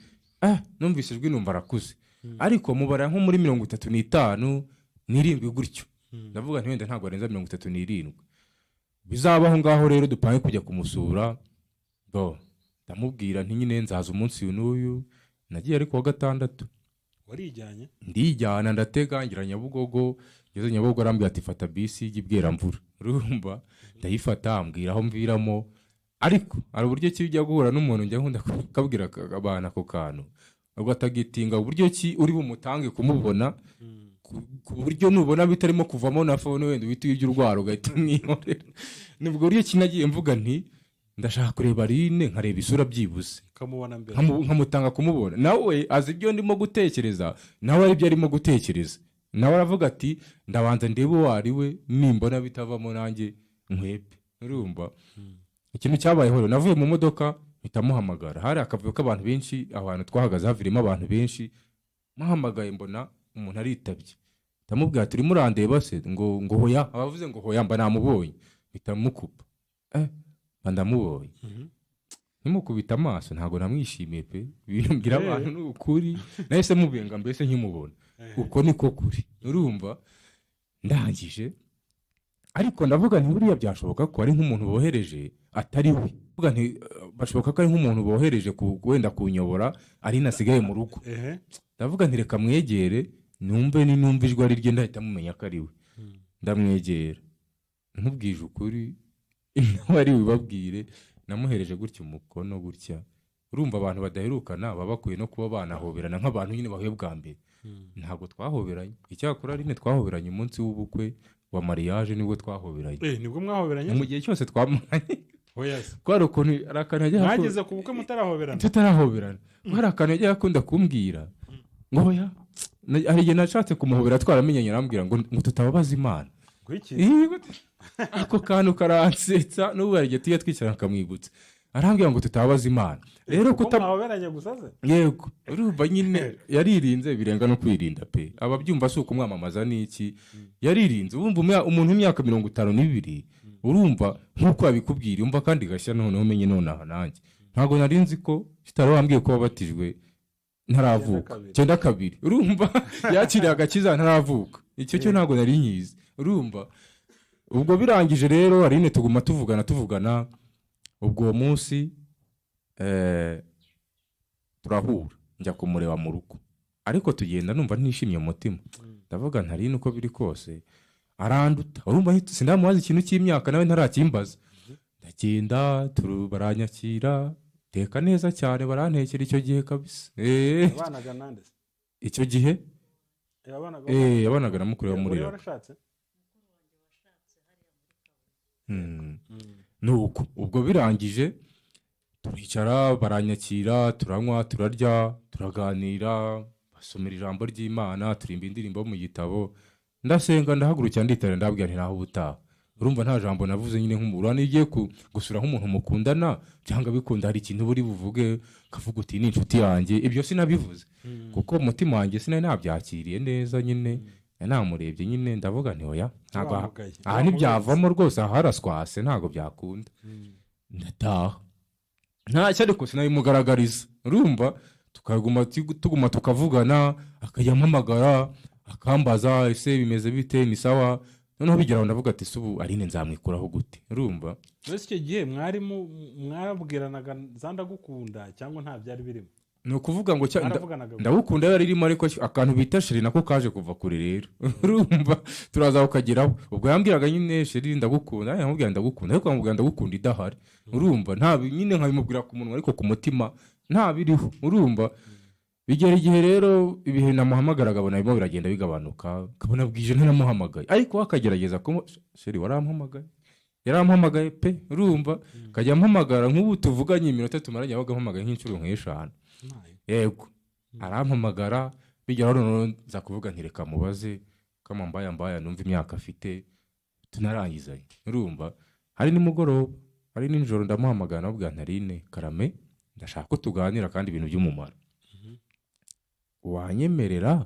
numvise ijwi numva arakuze, ariko mubara nko muri 35 n'irindwi gutyo. Ndavuga nti wenda ntabwo arenza 37. Bizabaho ngaho rero dupange kujya kumusura. Bo ndamubwira nti nyine nzaza umunsi uyu n'uyu. Nagiye ariko wa gatandatu. Warijyanye? Ndijyana, ndatega ngira Nyabugogo. Ngeze Nyabugogo arambwira ati fata bisi ijya Ibweramvura, urumva? Ndayifata, ambwira aho mviramo. Ariko hari uburyo ki ujya guhura n'umuntu, njya nkunda kubabwira abantu ako kantu, ubwo atagitinga uburyo ki uri bumutange kumubona, ku buryo nubona bitarimo kuvamo na phone wenda uhita uyijya urwara ugahita umwihorera. Ni ubwo buryo ki nagiye mvuga nti ndashaka kureba Aline, nkareba isura byibuze. Ukamubona mbere. Nkamutanga kumubona, nawe azi ibyo ndimo gutekereza, nawe aribyo arimo gutekereza, nawe aravuga ati ndabanza ndebe uwo ari we, nimbona bitavamo nanjye nkwepe, urumva? Ikintu cyabayeho rero, navuye mu modoka mpita muhamagara. Hari akavuyo k'abantu benshi, ahantu twahagaze havirimo abantu benshi. Muhamagaye mbona umuntu aritabye, ndamubwira ati urimo urandeba se? Ngo hoya. Abavuze ngo hoya mba namubonye, mpita mukupa, mba ndamubonye. Ntimukubita amaso, ntabwo namwishimiye pe. Ibintu mbwira abantu ni ukuri, nahise mubenga mbese nkimubona. Uko niko kuri, urumva? Ndangije ariko ndavuga nti buriya byashoboka ko ari nk'umuntu bohereje atari we. Ndavuga nti bashoboka ko ari nk'umuntu bohereje wenda kunyobora, ari nasigaye mu rugo. Ndavuga nti reka mwegere numve, ni numva ijwi ari rye ndahita mumenya ko ari we. Ndamwegera, nkubwije ukuri, nawe ari bubabwire, namuhereje gutya umukono gutya. Urumva abantu badaherukana baba bakwiye no kuba banahoberana nk'abantu nyine bahuye bwa mbere. Ntabwo twahoberanye. Icyakora rimwe twahoberanye umunsi w'ubukwe wa mariage, nibwo twahoberanye. Nibwo mwahoberanye? Mu gihe cyose twamaranye. Oya se. Kwari ukuntu hari akantu yajyaga Mwageze ku bukwe mutarahoberana? Tutarahoberana. Hari akantu yajyaga akunda kumbwira ngo oya. Hari igihe nashatse kumuhobera twaramenyanye, arambwira ngo tutababaza Imana. Ngwiki? Ih, gute? Ako kantu karansetsa n'ubu hari igihe tujya twicara akamwibutsa, arambwira ngo tutababaza Imana. Rero Kuko kuta mwahoberanye gusa se? Yego, urumva nyine yaririnze birenga no kwirinda pe. Ababyumva si ukumwamamaza n'iki, yaririnze. Urumva umuntu w'imyaka 52, urumva nk'uko yabikubwira, umva kandi gashya noneho umenye nonaha nanjye ntabwo nari nzi ko kitari wambwiye ko wabatijwe ntaravuka. 92. 92, urumva yakiriye agakiza ntaravuka, icyo cyo ntabwo nari nyizi. Urumva ubwo birangije rero Aline tuguma tuvugana tuvugana, ubwo uwo munsi turahura, njya kumureba mu rugo, ariko tugenda numva ntishimye mu mutima. Ndavuga nti Aline uko biri kose aranduta, urumva sindamubaza ikintu cy'imyaka nawe ntarakimbaza. Ndagenda baranyakira, teka neza cyane, barantekera icyo gihe kabisa. Yabanaga nande se? Icyo gihe Yabanaga yabanaga na mukuru wa Wari Murera. warashatse? Nuko ubwo birangije turicara, baranyakira, turanywa, turarya, turaganira, basomera ijambo ry'Imana, turimba indirimbo mu gitabo, ndasenga, ndahagurukira, nditara, ndabwira nti naho ubutaha. Urumva nta jambo navuze nyine nk'umuntu urabona iyo ugiye gusura nk'umuntu mukundana cyangwa bikunda, hari ikintu buri buvuge ukavuga uti ni inshuti yanjye. Ibyo sinabivuze kuko umutima wanjye sinari nabyakiriye neza nyine, namurebye nyine ndavuga nti oya, ntabwo Wamugaye. aha ntibyavamo rwose, aha haraswase ntabwo byakunda. Ndataha ntacyo, ariko sinabimugaragariza. Urumva tukaguma tuguma tukavugana, akajya ampamagara Akambaza ese bimeze bite, ni sawa. Noneho bigera aho ndavuga ati: "Se ubu Aline nzamwikuraho gute?" Urumva? Mbese icyo gihe mwarimu mwarabwiranaga za ndagukunda cyangwa nta byari birimo? Ni ukuvuga ngo Mwaravuganaga gusa. Ndagukunda yari irimo, ariko akantu bita chéri nako kaje kuva kure rero. Urumva, turaza kukageraho. Ubwo yambwiraga nyine: "Chéri, ndagukunda." Nanjye nkamubwira ndagukunda, ariko nkamubwira ndagukunda idahari. Urumva, nta nyine nkabimubwira ku munwa, ariko ku mutima nta biriho. Urumva, bigera igihe rero, ibihe namuhamagaraga abona birimo biragenda bigabanuka, akabona bwije ntanamuhamagaye, ariko we akagerageza ko chéri warampamagaye. Yarampamagaye pe. Urumva, akajya ampamagara nk'ubu tuvuganye, iminota tumaranye yabaga ampamagaye nk'inshuro nk'eshanu. Yego, arampamagara. Bigeraho noneho nza kuvuga nti: "Reka mubaze kama mbaya mbaya, numva imyaka afite tunarangizanye." Urumva, hari nimugoroba, hari nijoro, ndamuhamagara, namubwira nti: "Aline, karame, ndashaka ko tuganira kandi ibintu by'umumaro. Wanyemerera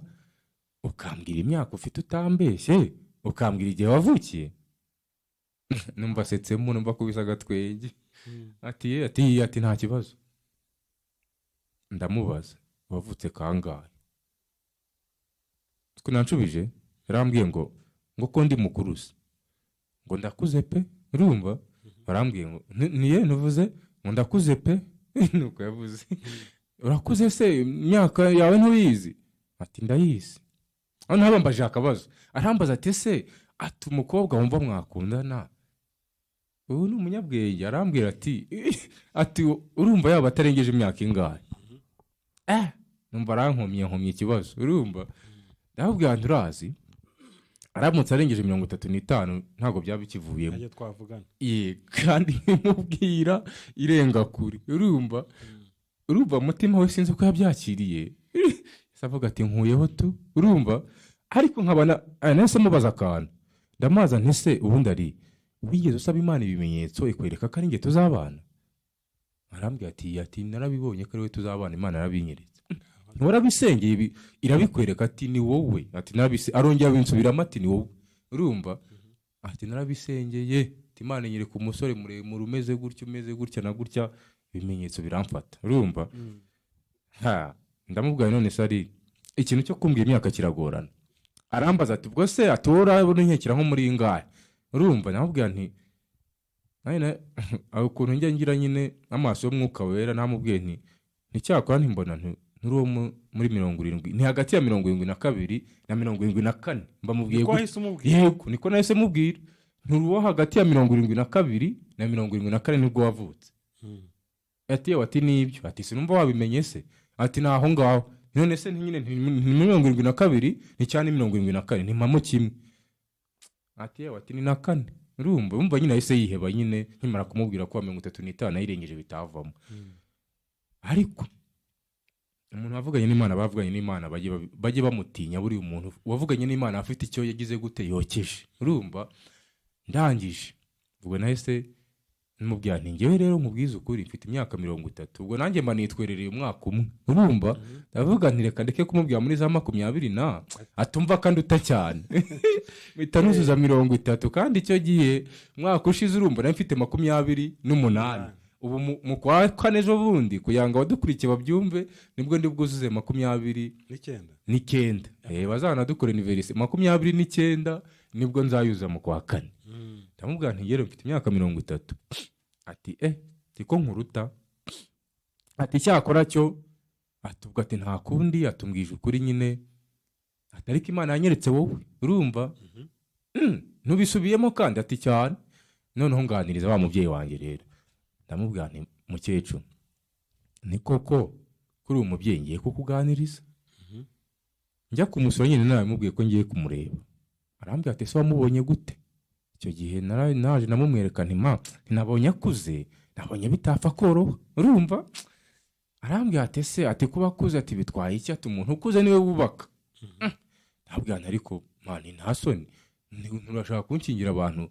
ukambwira imyaka ufite utambeshye, ukambwira igihe wavukiye?" Numva asetsemo, numva akubise agatwenge, ati: "Ye," ati: "Nta kibazo." Ndamubaza: "Wavutse kangahe?" Twe nanshubije, yarambwiye ngo ko ndi mukuru se, ngo ndakuze pe. Urumva, barambwiye ngo niye ntuvuze ngo ndakuze pe. Nuko yavuze: "Urakuze se, imyaka yawe ntuyizi?" Ati: "Ndayizi." Noneho bambaje akabazo, arambaza ati: "Ese," ati, "umukobwa wumva mwakundana ubu ni umunyabwenge?" Arambwira ati: "Urumva yaba atarengeje imyaka ingahe?" Numva arankomye, nkomye ikibazo. Urumva, ndababwira nti: "Urazi, aramutse arengeje 35 ntabwo byaba bikivuyemo." Ntajya twavugana. Ye, kandi nkimubwira irenga kure. Urumva, umutima we sinzi uko yabyakiriye. Ese avuga ati: "Nkuyeho tu." Urumva, ariko nkabona nahise mubaza akantu, ndamubaza nti: "Se ubundi ari wigeze usaba Imana ibimenyetso ikwereka ko ari njye tuzabana?" Arambwira ati: "Narabibonye ko ari we tuzabana, Imana yarabinyeretse." "Ntiwarabisengeye ibi irabikwereka?" Ati: "Ni wowe." Ati: "Narabise." Arongera abinsubiramo ati: "Ni wowe." Urumva, ati: "Narabisengeye," ati: "Imana inyereka umusore muremure, umeze gutya, umeze gutya na gutya, ibimenyetso biramfata." Urumva, ha, ndamubwira: "None se ari ikintu cyo kumbwira imyaka kiragorana." Arambaza ati: "Ubwo se," ati, "wowe urabona inkekera nko muri ingahe?" Urumva, ndamubwira nti aho ukuntu njya ngira nyine amaso y'umwuka wera, namubwiye nti: "Nticyakora ntimbona nturi uwo muri 70, ni hagati ya 72 na 74." Mbamubwiye Niko gutyo. wahise umubwira? Yego, niko nahise mubwira: "Nturi uwo hagati ya 72 na 74 nibwo wavutse." Ati: "Yewe," ati, "nibyo." Ati: "Sinumva wabimenye se?" Ati: "Ni aho ngaho." None se nyine ni 72 ni cyane 74, ni mpamo kimwe. Ati: "Yewe," ati, "ni na kane." Urumva, urumva nyine yahise yiheba nyine nkimara kumubwira ko 35 ayirengeje bitavamo. Ariko umuntu wavuganye n'Imana, bavuganye n'Imana bajye bamutinya. Buriya umuntu wavuganye n'Imana afite icyo yagize gute, yokeje. Urumva, ndangije ubwo nahise mubwira nti: "Ngewe rero nkubwize ukuri, mfite imyaka 30." Ubwo nanjye mba nitwerereye umwaka umwe. Urumva, ndavuga nti: "Reka ndeke kumubwira muri za makumyabiri na atumva kandi uta cyane." Mpita nuzuza 30, kandi icyo gihe umwaka ushize, urumva, nari mfite 28. Ubu mu kwa kane ejo bundi, kugira ngo abadukurikiye babyumve, nibwo ndi bwuzuze 29. N'icyenda. Bazanadukora anniversaire 29, nibwo nzayuza mu kwa kane. Ndamubwira nti: "Ngere mfite imyaka 30." Ati: "Eh, siko nkuruta." Ati: "Cyakora cyo," ati, ubwo ati: "Nta kundi," atumbwije ukuri nyine, ati: "Ariko Imana yanyeretse wowe." Urumva, ntubisubiyemo kandi? Ati: "Cyane." Noneho nganiriza wa mubyeyi wanjye rero, ndamubwira nti: "Mukecuru, ni koko kuri uyu mubyeyi ngiye kukuganiriza." Njya kumusura nyine naramubwiye ko ngiye kumureba. Arambwira ati: "Ese wamubonye gute?" Icyo gihe naje namumwereka nti: "Ma, nabonye akuze, nabonye bitapfa koroha." Urumva, arambwira ati: "Ese," ati, "kuba akuze," ati, "bitwaye iki?" Ati: "Umuntu ukuze niwe wubaka." Ndabwira nti: "Ariko mani, nta soni? Nturashaka kunshingira abantu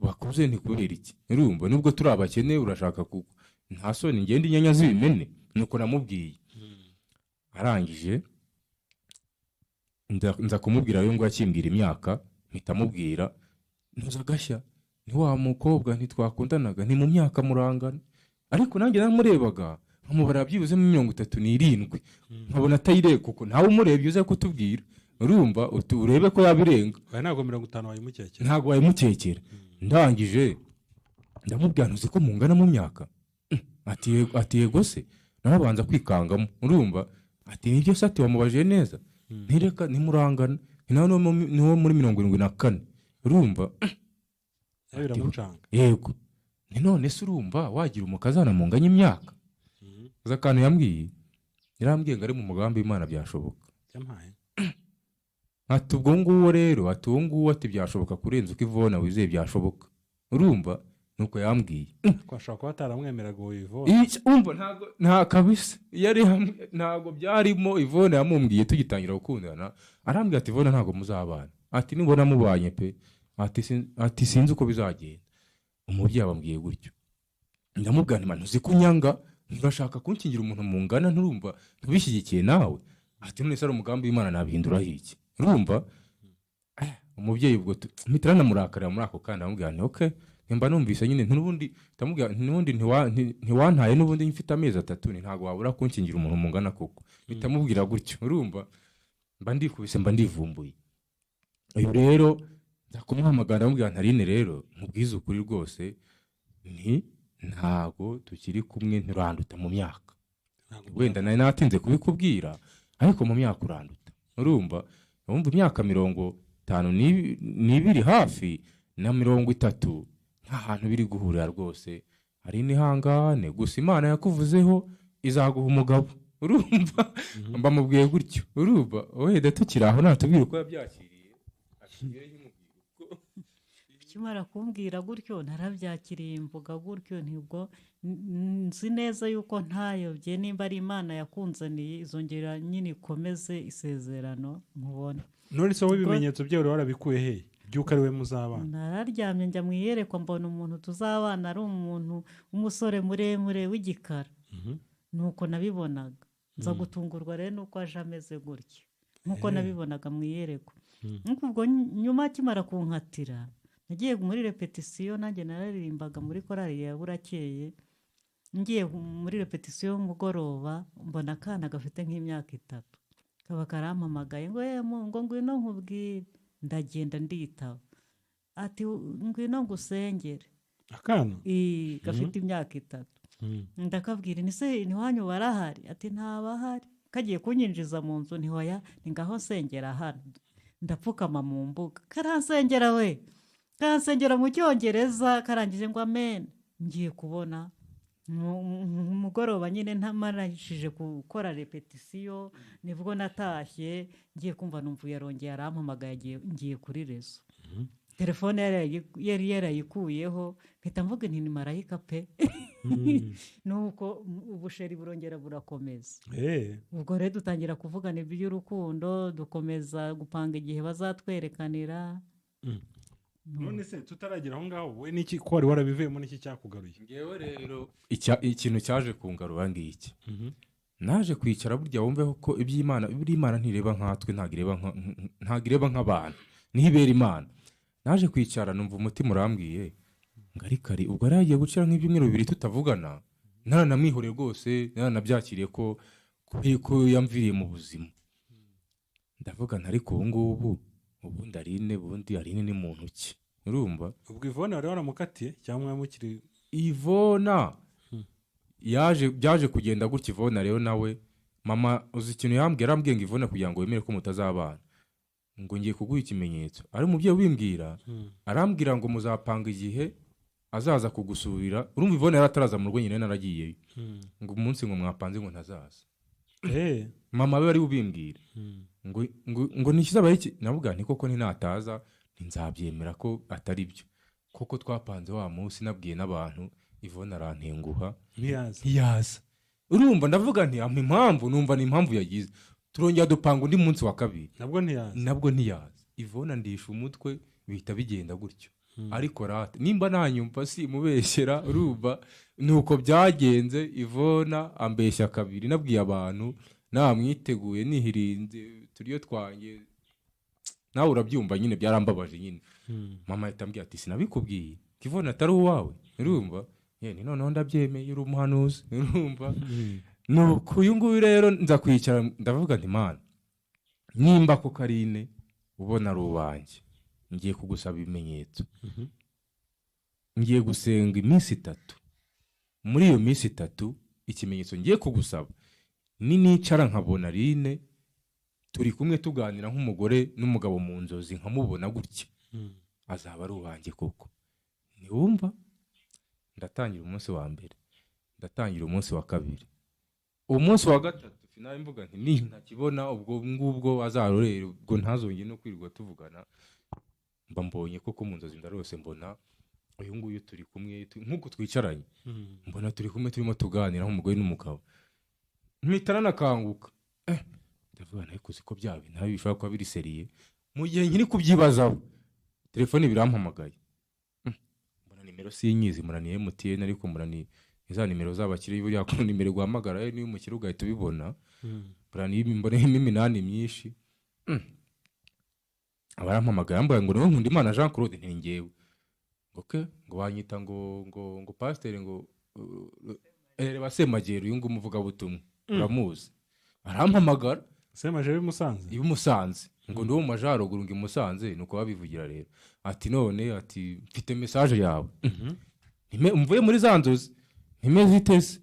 bakuze, ni kubera iki?" Urumva, nubwo turi abakene urashaka ku nta soni, ngende inyanya z'ibimene. Nuko namubwiye. Arangije nza kumubwira rero ngo akimbwira imyaka, mpita mubwira ntuza agashya ni wa mukobwa ntitwakundanaga, ni mu myaka murangana, ariko nanjye namurebaga nkamubara byibuze muri 37, nkabona atayireba, kuko ntawe umurebye uza kutubwira. Urumva, uti urebe ko yabirenga. Oya, ntabwo 50 wayimukekera. Ntabwo wayimukekera. Ndangije ndamubwira, ntuzi ko mungana mu myaka? Ati yego. Ati yego se. Nawe abanza kwikangamo. Urumva, ati nibyo se? Ati wamubajije neza? Ntireka ntimurangana, ni nawe niwo muri 74. Urumva? Nawe biramucanga. Yego. Ni none se urumva wagira umukazana munganya imyaka? Uzi akantu yambwiye? Yarambwiye ngo ari mu mugambi w'Imana byashoboka. Yampaye. Ati ubwo nguwo rero, ati uwo nguwo, ati byashoboka kurenza uko Ivona wizeye byashoboka. Urumva, nuko yambwiye. Ko ashobora kuba ataramwemeraga uwo Ivone. Umva, ntabwo nta kabisa yari hamwe, ntabwo byarimo. Ivone yamumbwiye tugitangira gukundana, arambwira ati Ivone ntabwo muzabana, ati nubona mubanye pe, ati sinzi uko bizagenda. Umubyeyi abambwiye gutyo, ndamubwira nti ntuzi ko unyanga, nturashaka kunkingira umuntu mungana, nturumva ntubishyigikiye nawe? Ati none se ari umugambi w'Imana nabihinduraho iki? Urumva, umubyeyi ubwo mpita nanamurakarira muri ako kanya. Ndamubwira nti okay, nimba numvise nyine n'ubundi, ndamubwira nti n'ubundi ntiwantaye n'ubundi mfite amezi 3, ni ntabwo wabura kunkingira umuntu mungana koko. Mpita mubwira gutyo. Urumva, mba ndikubise, mba ndivumbuye. Uyu rero nza kumuhamagara, ndamubwira nti Aline rero mubwize ukuri rwose, nti ntago tukiri kumwe, nturanduta mu myaka. Wenda nari natinze kubikubwira, ariko mu myaka uranduta. Urumva, urumva imyaka 52 hafi na 30 nta hantu biri guhurira rwose. Hari n'ihangane gusa, Imana yakuvuzeho izaguha umugabo. Urumva, mbamubwiye gutyo. Urumva, wenda tukiri aho natubwira uko yabyakiriye, atubwire nk'umubwira uko. Ukimara kumbwira gutyo narabyakiriye, mvuga gutyo ntibwo nzi neza yuko ntayobye, nimba ari Imana yakunzaniye izongera nyine ikomeze isezerano nkubona. None se wowe ibimenyetso byawe wari warabikuye he by'uko ari we muzabana? Nararyamye njya mu iyerekwa, mbona umuntu tuzabana ari umuntu w'umusore muremure w'igikara, nuko nabibonaga. Nza gutungurwa rero nuko aje ameze gutya nkuko nabibonaga mu iyerekwa. Nuko ubwo nyuma akimara kunkatira nagiye muri repetisiyo, nanjye nararirimbaga muri korali ya Burakeye. Ngiye muri repetisiyo y'umugoroba mbona akana gafite nk'imyaka 3, kaba karampamagaye ngo ngo ngwino nkubwire. Ndagenda nditaba, ati ngwino ngusengere. Akana? Gafite imyaka 3. Ndakabwira nti se ntiwanyu barahari? Ati ntabahari. Kagiye kunyinjiza mu nzu, ntihoya, ni ngaho nsengera hano. Ndapfukama mu mbuga, karansengera we, karansengera mu cyongereza, karangije ngo amen. Ngiye kubona mugoroba nyine ntamarashije gukora repetisiyo, nibwo natashye ngiye kumva numva yarongeye arampamagaye, ngiye kuri rezo. Telefone yari yarayikuyeho, mpita mvuga nti ni marayika pe. Nuko ubusheri burongera burakomeza. Ubwo rero dutangira kuvugana iby'urukundo, dukomeza gupanga igihe bazatwerekanira. None se tutaragera aho ngaho, we niki ko wari warabivuyemo, niki cyakugaruye? Ngewe rero ikintu cyaje kungarura ngiki, naje kwicara burya wumveho ko iby'Imana, iby'Imana ntireba nkatwe, ntabwo ireba nk'abantu, ntibera Imana. Naje kwicara numva umutima urambwiye ngo ariko ari ubwo yari yagiye gucira nk'ibyumweru 2 tutavugana, naranamwihoreye rwose, naranabyakiriye ko yamviriye mu buzima. Ndavuga nti ariko ubu ngubu ubundi Aline, ubundi Aline ni muntu ki? Urumva, ubwo Ivona wari waramukatiye cyangwa mukiri? Ivona yaje, byaje kugenda gutya. Ivona rero nawe mama uzi ikintu yambwiye? Arambwiye ngo Ivona kugira ngo wemere ko mutazabana, ngo ngiye kuguha ikimenyetso. Ari umubyeyi ubimbwira, arambwira ngo muzapanga igihe azaza kugusurira. Urumva, Ivona yari ataraza mu rugo nyine naragiyeyo, ngo umunsi ngo mwapanze ngo ntazaza. Mama we ari ubimbwira ngo ngo ntikizaba iki. Navuga nti koko ntinataza nzabyemera ko atari byo koko. Twapanze wa munsi nabwiye n'abantu, Ivona arantenguha ntiyaza. Urumva, ndavuga nti ampa impamvu, numva ni impamvu yagize. Turongera dupanga undi munsi wa kabiri, nabwo ntiyaza. Ivona ndisha umutwe, bihita bigenda gutyo. Ariko rata nimba nanyumva si mubeshyera. Urumva, nuko byagenze. Ivona ambeshya kabiri, nabwiye abantu namwiteguye nihirinze turiyo twanjye, nawe urabyumva nyine byarambabaje nyine. Mama ahita ambwira ati sinabikubwiye ko Ivona atari uwawe? Urumva, ni noneho ndabyemeye, uri umuhanuzi. Urumva, nuko uyu nguyu rero nza kwicara ndavuga nti Mana Nimba ko Karine ubona ari uwanjye, ngiye kugusaba ibimenyetso. Ngiye gusenga iminsi 3. Muri iyo minsi 3, ikimenyetso ngiye kugusaba ni nicara nkabona Aline turi kumwe tuganira nk'umugore n'umugabo mu nzozi, nkamubona gutya, azaba ari uwanjye koko. Ntiwumva? Ndatangira umunsi wa mbere, ndatangira umunsi wa kabiri, umunsi wa gatatu finale mvuga nti ni ntakibona ubwo ngubwo azarorere, ubwo ntazongere no kwirirwa tuvugana. Mba mbonye koko mu nzozi, ndarose mbona uyu nguyu turi kumwe, nk'uko twicaranye, mbona turi kumwe turimo tuganira nk'umugore n'umugabo. Mpita nanakanguka, ndavuga nawe kuzi ko bya bintu nawe bishobora kuba biri sérieux. Mu gihe nkiri kubyibazaho, telefone birampamagaye. Mbona nimero sinyizi, mbona ni MTN, ariko mbona ni za nimero z'abakire, buriya ko nimero guhamagara niyo umukire ugahita ubibona. Mbona ni mbona irimo iminani myinshi. Abarampamagaye ambwira ngo niwe Nkundimana Jean Claude? Nti njyewe. Okay, ngo wanyita ngo pasiteri ngo reba Semagero, uyu nguyu umuvugabutumwa uramuzi, arampamagara. Semagero w'i Musanze? I Musanze, ngo ndi uwo mu majyaruguru, ngo i Musanze, nuko babivugira rero. Ati none, ati mfite message yawe. Mvuye muri za nzozi, ntimeze itese?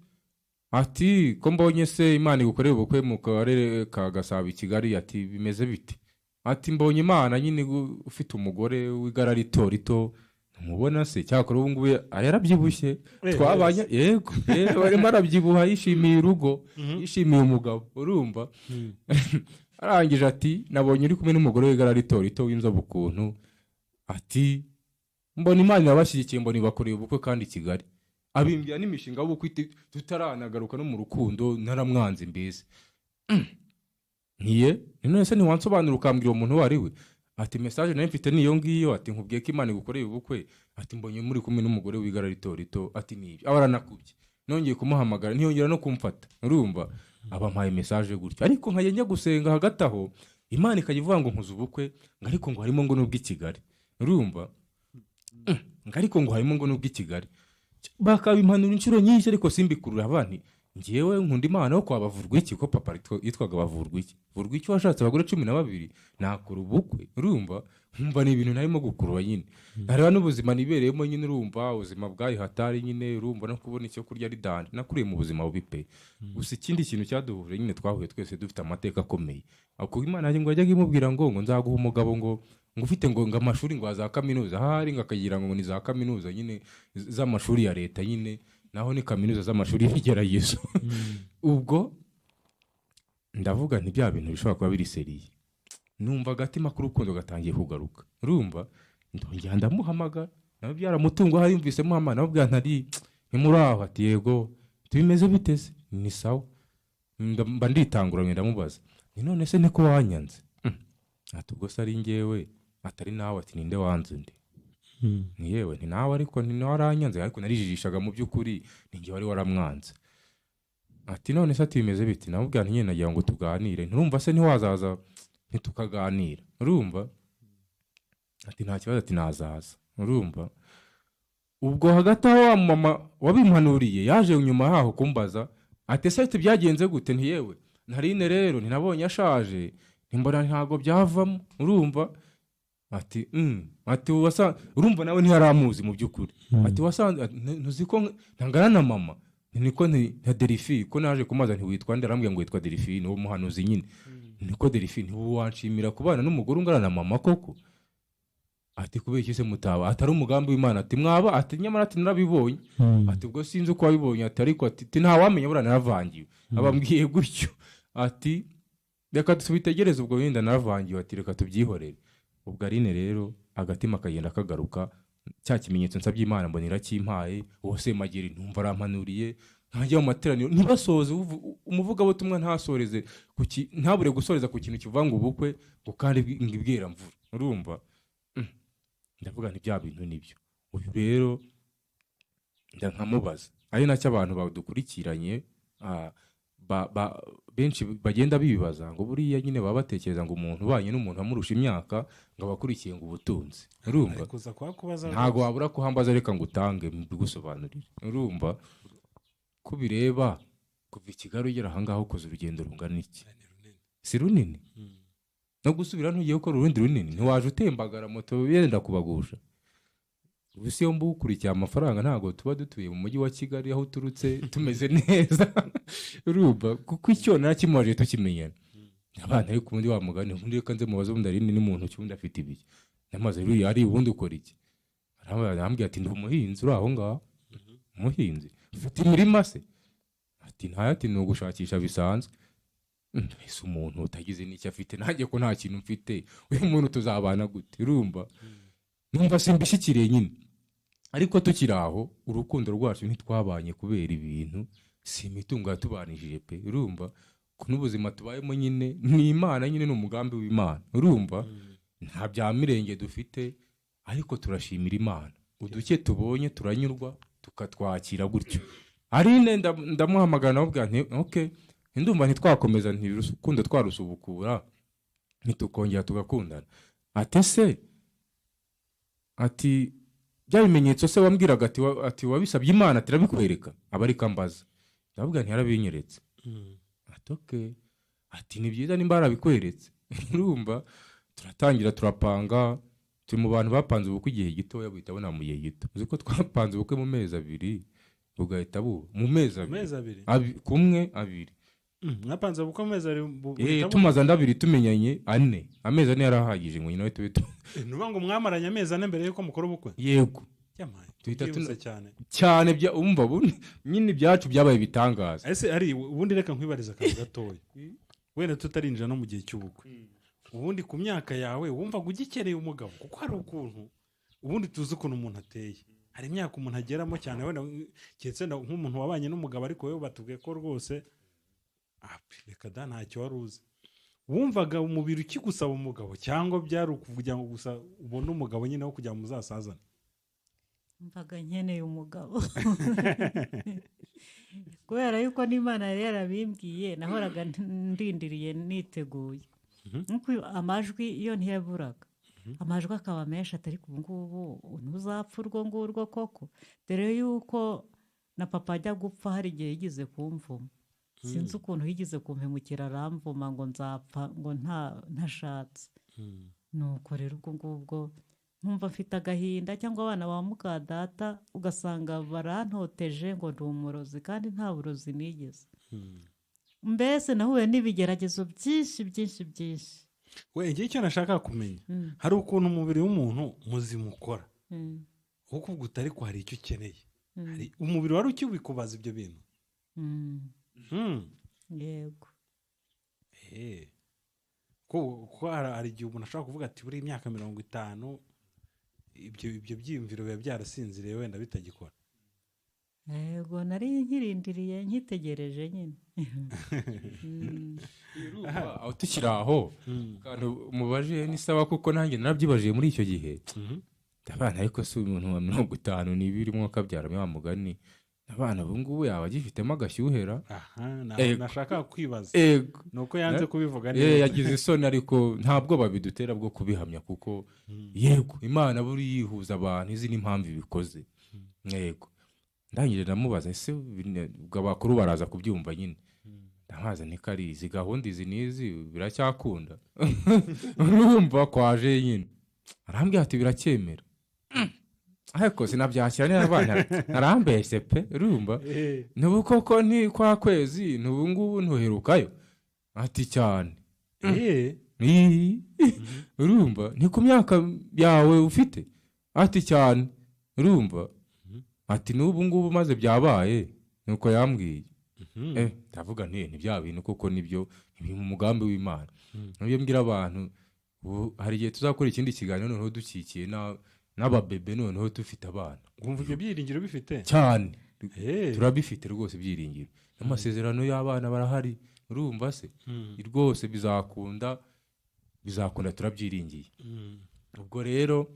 Ati ko mbonye se Imana igukorera ubukwe mu karere ka Gasabo i Kigali, ati bimeze bite? Ati mbonye Imana nyine ufite umugore w'igara rito rito, ntumubona se? Cyakora ubu ngubu yarabyibushye. Twabanye, yego, arimo arabyibuha, yishimiye urugo, yishimiye umugabo, urumva. Arangije ati nabonye uri kumwe n'umugore w'igara rito rito w'inzobe ukuntu, ati mbona Imana irabashyigikiye, mbona ibakoreye ubukwe kandi i Kigali. Abimbwira n'imishinga y'ubukwe tutaranagaruka no mu rukundo, naramwanze mbese. Ntiye none se ntiwansobanura ukambwira uwo muntu uwo ari we? Ati message nayo mfite niyo ngiyo, ati nkubwiye ko Imana igukoreye ubukwe, ati mbonye muri kumwe n'umugore w'igara rito rito, ati nibyo. Aba aranakubye, nongeye kumuhamagara ntiyongera no kumfata, urumva. Aba mpaye message gutyo, ariko nkajya njya gusenga hagati aho Imana ikajya ivuga ngo nkuze ubukwe, ngo ariko ngo harimo ngo n'ubw'i Kigali, urumva, ngo ariko ngo harimo ngo n'ubw'i Kigali. Bakabimpanura inshuro nyinshi ariko simbikurura. Abandi ngewe nkunda Imana wo kwa Bavurwiki, ko papa yitwaga Bavurwiki, Vurwiki washatse abagore 12, nakora ubukwe, urumva. Nkumva ni ibintu narimo gukurura nyine, ntareba n'ubuzima nibereyemo nyine, urumva, ubuzima bwayi hatari nyine, urumva, no kubona icyo kurya ari danger. Nakuriye mu buzima bubi pe. Gusa ikindi kintu cyaduhuje nyine, twahuye twese dufite amateka akomeye. Ako Imana ngo yajyaga imubwira ngo nzaguha umugabo ngo ufite ngo amashuri ngo za kaminuza, ahari ngo akagira ngo ni za kaminuza nyine z'amashuri ya leta nyine, naho ni kaminuza z'amashuri y'ibigeragezo. Ubwo ndavuga nti bya bintu bishobora kuba biri sérieux. Numva agatima k'urukundo gatangiye kugaruka, urumva. Ndongera ndamuhamagara, nawe byaramutungo aho yumvise muhamagara, nawe bwa ntari ntimuri aho, ati yego, tubimeze biteze ni sawa. Mba nditanguranye, ndamubaza ni none se niko wanyanze? Ati ubwo se ari njyewe atari nawe, ati ninde wanze undi? Ni yewe, ni nawe, ariko ni nawe aranyanze, ariko narijijishaga, mu by'ukuri ni njye wari waramwanze. Ati none se, ati bimeze biti? Namubwira nti nyine nagira ngo tuganire, nturumva se ntiwazaza ntitukaganira, urumva? Ati nta kibazo, ati nazaza, urumva. Ubwo hagati aho wa mama wabimpanuriye yaje nyuma yaho kumbaza ati ese ati byagenze gute? Ntiyewe ntarine rero ntinabonye ashaje, ntimbona ntabwo byavamo, urumva. Ati ati wasa, urumva nawe ntiyaramuzi mu by'ukuri. Ati wasanze ati, ntuzi ko ntangana na mama? Niko nti nka Delphine, ko naje kumaza ntiwitwa nde? Arambwira ngo witwa Delphine, uwo muhanuzi nyine. Niko Delphine, ntiwanshimira kubana n'umugore ungana na mama koko? Ati kubera iki se mutaba atari umugambi w'Imana? Ati mwaba, ati nyamara ati narabibonye. Ati ubwo sinzi uko wabibonye, ati ariko ati ntawamenya buriya naravangiwe. Abambwiye gutyo ati reka tubitegereze, ubwo wenda naravangiwe, ati reka tubyihorere. Ubwo Aline rero agatima kagenda kagaruka, cya kimenyetso nsabye Imana mbona irakimpaye, uwo Semageri ntumva arampanuriye, nkajya mu materaniro ntibasoze umuvugabutumwa ntasoreze ntabure gusoreza ku kintu kivuga ngo ubukwe, ngo kandi ngo ibweramvura, urumva. Ndavuga nti bya bintu nibyo. Uyu rero nkamubaza, ari nacyo abantu badukurikiranye benshi bagenda bibaza ngo buriya nyine baba batekereza ngo umuntu ubanye n'umuntu amurusha imyaka ngo abakurikiye ngo ubutunzi, urumva. Ari kuza kuhakubaza. Ntago wabura kuhambaza, reka ngo utange mbigusobanurire, urumva. Ko bireba kuva i Kigali ugera ahangaha ukoze urugendo rungana iki? Si runini? No gusubira ntugiye gukora urundi runini, ntiwaje utembagara moto yenda kubagusha. Ubu si yo mbukurikiye amafaranga, ntabwo tuba dutuye mu mujyi wa Kigali aho uturutse tumeze neza. Urumva, kuko icyo narakimubaje tukimenyana abana, ariko ubundi wa mugani, ubundi reka nze mubaze, ubundi ari n'umuntu ki, ubundi afite ibiki namaze ruriya ari, ubundi ukora iki? Arambwira ati ndi umuhinzi uri aho ngaho. Umuhinzi ufite imirima se? Ati ntayo, ati ni ugushakisha bisanzwe. Ese umuntu utagize n'icyo afite, nanjye ko nta kintu mfite, uyu muntu tuzabana gute? Urumva, numva simbishyikiriye nyine. Ariko tukiri aho, urukundo rwacu ntitwabanye kubera ibintu, si imitungo yatubanishije pe. Urumva ko n'ubuzima tubayemo nyine ni Imana nyine, ni umugambi w'Imana. Urumva, nta bya mirenge dufite, ariko turashimira Imana uduke tubonye, turanyurwa tukatwakira gutyo. Aline ndamuhamagara, namubwira nti ok, ndumva ntitwakomeza, ntirukundo twarusubukura, ntitukongera tugakundana. Ati ese, ati bya bimenyetso se wambwiraga, ati ati wabisabye Imana, ati irabikwereka? Aba ariko ambaza. Ndababwira nti yarabinyeretse. Ati ok, ati ni byiza nimba yarabikweretse. Urumva, turatangira turapanga, turi mu bantu bapanze ubukwe igihe gitoya buhita buna mu gihe gito. Uzi ko twapanze ubukwe mu mezi 2 bugahita buba mu mezi 2? Amezi 2? Kumwe 2. Mwapanze ubukwe mu mezi 2 buhita Tumaze andi 2 tumenyanye, 4, amezi 4 yarahagije ngo nyina we tube Ni ukuvuga ngo mwamaranye amezi 4 mbere y'uko mukora ubukwe? Yego. Yamaye, Duhita byihuse cyane. Cyane bya umva nyine ibyacu byabaye ibitangaza. Ese ari ubundi reka nkwibariza akantu gatoya, wenda tutarinjira no mu gihe cy'ubukwe, ubundi ku myaka yawe wumvaga ugikeneye umugabo? Kuko hari ukuntu ubundi tuzi ukuntu umuntu ateye, hari imyaka umuntu ageramo cyane, wenda keretse wenda nk'umuntu wabanye n'umugabo, ariko wowe batubwiye ko rwose reka da, ntacyo wari uzi. Wumvaga umubiri ukigusaba umugabo, cyangwa byari ukugira ngo gusa ubone umugabo nyine wo kugira ngo muzasazane? Mvaga nkeneye umugabo kubera yuko n'Imana yari yarabimbwiye, nahoraga ndindiriye niteguye. Nk'uko amajwi iyo ntiyaburaga, amajwi akaba menshi, atari ubu ngubu ntuzapfa urwo ngurwo koko. Dore yuko na papa ajya gupfa hari igihe yigeze kumvuma, sinzi ukuntu yigeze kumpemukira, aramvuma ngo nzapfa ngo ntashatse. Nuko rero ubwo ngubwo nkumva mfite agahinda, cyangwa abana ba muka data ugasanga barantoteje ngo ndi umurozi, kandi nta burozi nigeze. Mbese nahuye n'ibigeragezo byinshi byinshi byinshi. We, igihe icyo nashaka kumenya, hari ukuntu umubiri w'umuntu muzima ukora, kuko ubwo utari ko hari icyo ukeneye, hari umubiri wari ukibikubaza ibyo bintu? Yego. Ko hari igihe umuntu ashobora kuvuga ati buriya imyaka 50 ibyo byiyumviro biba byarasinziriye, wenda bitagikora. Yego, nari nkirindiriye, nkitegereje nyine. Aho tukiri aho, kandi umubaje ni sawa, kuko nanjye narabyibajije muri icyo gihe. Abana, ariko si umuntu wa 52 mwaka abyara wa mugani, abana ubu ngubu yaba agifitemo agashyuhera? Aha. Ego. Nashaka kwibaza. Ego. Ni uko yanze kubivuga neza. Yagize isoni, ariko nta bwoba bidutera bwo kubihamya, kuko yego Imana buri yihuza abantu izi n'impamvu ibikoze. Yego, ndangije ndamubaza, ese ubwo abakuru baraza kubyumva nyine, ndamubaza nti kari izi gahunda izi n'izi biracyakunda? Urumva kwaje nyine, arambwira ati biracyemera, ariko sinabyakira neza, abana narambeshye pe. Urumva, ntubu koko ni kwa kwezi, ntubu ngubu ntuherukayo? Ati cyane. Ii. Urumva, ni ku myaka yawe ufite? Ati cyane. Urumva, ati n'ubu ngubu maze byabaye nuko yambwiye. Ndavuga nti ni bya bintu koko nibyo biri mu mugambi w'Imana. Niyo mbwira abantu, ubu hari igihe tuzakora ikindi kiganiro noneho dukikiye n'ababebe, noneho dufite abana. Wumva ibyo byiringiro bifite? Cyane. Turabifite rwose ibyiringiro, n'amasezerano y'abana barahari. Urumva se, rwose bizakunda, bizakunda, turabyiringiye. Ubwo rero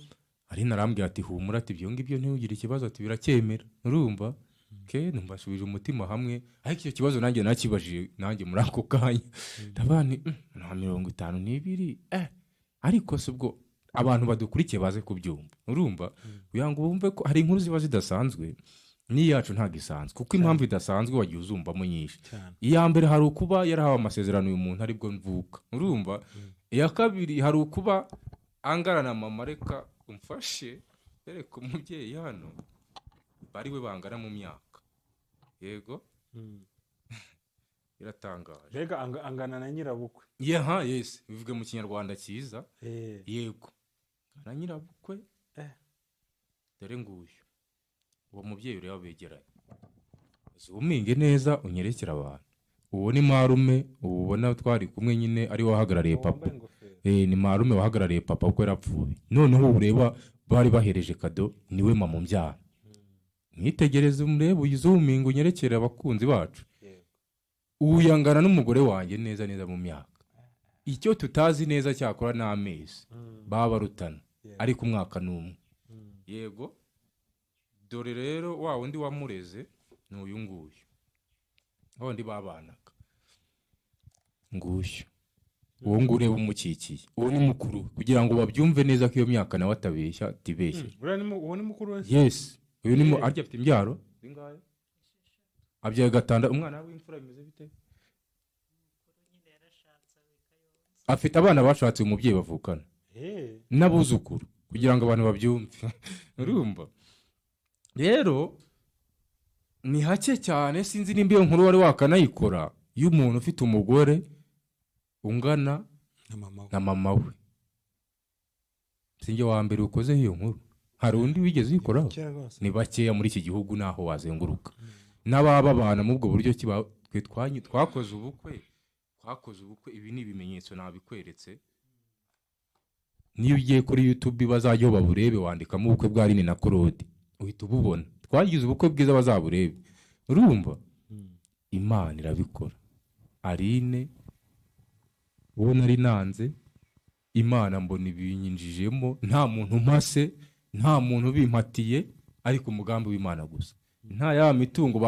ari narambwira ati humura, ati ibyo ngibyo ntugire ikibazo, ati biracyemera. Urumva ke numva asubije umutima hamwe, ariko icyo kibazo nanjye nakibajije nanjye muri ako kanya, ndavuga nti nta 52, ariko si ubwo abantu badukurikiye baze kubyumva. Urumva, kugira ngo bumve ko hari inkuru ziba zidasanzwe, n'iyacu ntabwo isanzwe, kuko impamvu idasanzwe wagiye uzumvamo nyinshi. Cyane. Iya mbere, hari ukuba yarahawe amasezerano uyu muntu aribwo mvuka. Urumva, Iya kabiri, hari ukuba angana na mama. Reka umfashe reka umubyeyi hano bari we bangana mu myaka, yego, biratangaje. Mbega angana na nyirabukwe. Yaha, yes, bivuge mu Kinyarwanda cyiza. Yego, na nyirabukwe. Dore nguyu uwo mubyeyi ureba begeranye, zuminge neza unyerekere abantu. Uwo ni marume, ubu ubona twari kumwe nyine, ari we wahagarariye Uwo papa. wambaye ingofero. Ni marume wahagarariye papa kuko yarapfuye. Noneho ureba bari bahereje kado, niwe mama umbyara. Mwitegereze, umurebe, uyizuminge, unyerekere abakunzi bacu. Uyangana n'umugore wanjye neza neza mu myaka. Icyo tutazi neza cyakora ni amezi baba barutana, ariko umwaka ni umwe. Yego, dore rero wa wundi wamureze ni uyu nguyu, wa wundi babanaga nguyu, uwo nguyu ureba umukikiye, uwo ni mukuru, kugira ngo babyumve neza ko iyo myaka nawe atabeshya, atibeshye. Uriya ni uwo ni mukuru we? Yes, uyu ni arya afite imbyaro zingahe? Abyaye gatandatu. Umwana w'imfura bimeze bite? Afite abana bashatse umubyeyi bavukana n'abuzukuru, kugira ngo abantu babyumve. Urumva rero ni hake cyane, sinzi nimba iyo nkuru wari wakanayikora, y'umuntu ufite umugore ungana Na mama we. na mama we. Sinjye wa mbere ukozeho iyo nkuru, hari undi wigeze uyikoraho? Kera rwose. Ni bakeya muri iki gihugu n'aho wazenguruka n'ababa babana muri ubwo buryo kiba. Twe twakoze ubukwe, twakoze ubukwe. Ibi ni ibimenyetso nabikweretse. Niyo ugiye kuri YouTube bazajyaho baburebe, wandikamo ubukwe bwa Aline na Claude uhita ububona. Twagize ubukwe bwiza, bazaburebe. Urumva Imana irabikora. Aline uwo nari nanze, Imana mbona ibinyinjijemo, nta muntu umpase, nta muntu ubimpatiye, ariko umugambi w'Imana gusa. Nta ya mitungo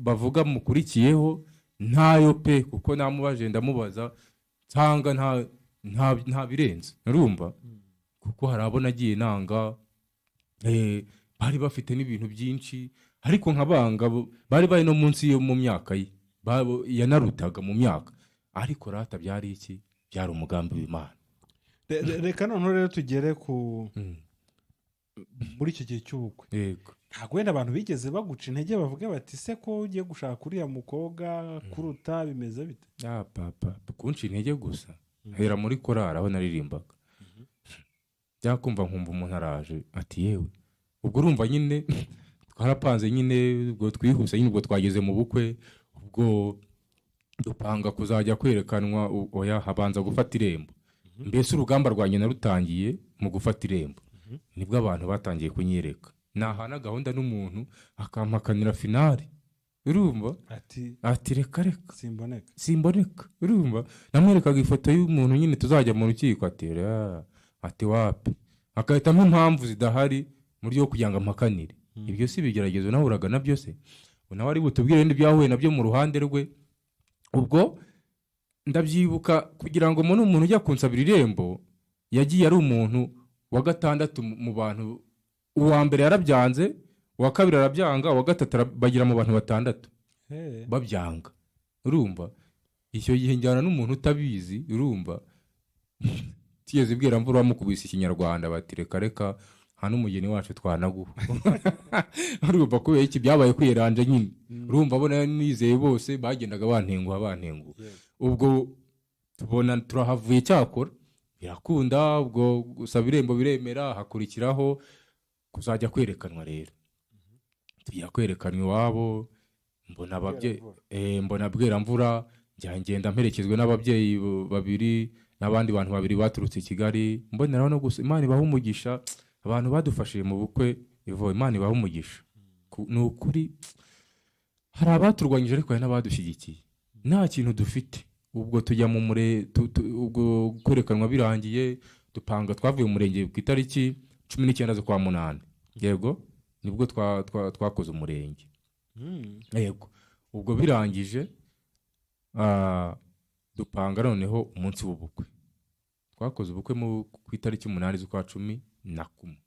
bavuga mukurikiyeho, ntayo pe, kuko namubaje, ndamubaza nsanga nta birenze. Urumva, kuko hari abo nagiye nanga, bari bafite n'ibintu byinshi, ariko nkabanga bari bari no munsi yo mu myaka ye, yanarutaga mu myaka, ariko rata byari iki? Byari umugambi w'Imana. Reka noneho rero tugere ku muri icyo gihe cy'ubukwe. Yego. Ntabwo wenda abantu bigeze baguca intege bavuge bati: "Se ko ugiye gushaka uriya mukobwa kuruta, bimeze bite?" Ya papa, kunca intege gusa hera muri korari aho naririmbaga, byakumva nkumva umuntu araje ati: "Yewe." Ubwo urumva nyine twarapanze nyine, ubwo twihuse nyine, ubwo twageze mu bukwe, ubwo dupanga kuzajya kwerekanwa. Oya, habanza gufata irembo. Mbese urugamba rwanjye narutangiye mu gufata irembo, nibwo abantu batangiye kunyereka. Nahana gahunda n'umuntu akampakanira finale, urumva? Ati: Ati: "Reka reka." "Simboneka." "Simboneka." Urumva, namwerekaga ifoto y'umuntu nyine tuzajya mu rukiko, ati: "Ra," ati: "Wapi," agahitamo impamvu zidahari mu buryo bwo kugira ngo ampakanire. Ibyo si ibigeragezo nahuraga nabyo se? Nawe ari butubwire ibindi byahuye nabyo mu ruhande rwe. Ubwo ndabyibuka, kugira ngo mbone umuntu ujya kunsabira irembo, yagiye ari umuntu wa gatandatu mu bantu. Uwa mbere yarabyanze, uwa kabiri arabyanga, uwa gatatu bagira mu bantu batandatu babyanga. Urumva icyo gihe njyana n'umuntu utabizi. Urumva tugeze ibwira mvura bamukubise Ikinyarwanda bati: "Reka reka, nta n'umugeni wacu twanaguha." Urumva kubera iki? Byabaye kwiranje nyine. Urumva abo nari nizeye bose bagendaga bantenguha, bantenguha. Ubwo tubona turahavuye, cyakora birakunda. Ubwo gusaba irembo biremera, hakurikiraho kuzajya kwerekanwa. Rero tujya kwerekanwa iwabo, mbona ababyeyi, mbona Bweramvura, njya ngenda mperekezwe n'ababyeyi babiri n'abandi bantu babiri baturutse i Kigali. Mboneraho no gusa Imana ibaha umugisha abantu badufashije mu bukwe. Ivo, Imana ibaha umugisha. Ni ukuri hari abaturwanyije, ariko hari n'abadushyigikiye nta kintu dufite. Ubwo tujya mu mure ubwo kwerekanwa birangiye, dupanga, twavuye mu murenge ku itariki 19 z'ukwa munani. Yego, nibwo twakoze umurenge. Yego, ubwo birangije, dupanga noneho umunsi w'ubukwe. Twakoze ubukwe ku itariki 8 z'ukwa 11,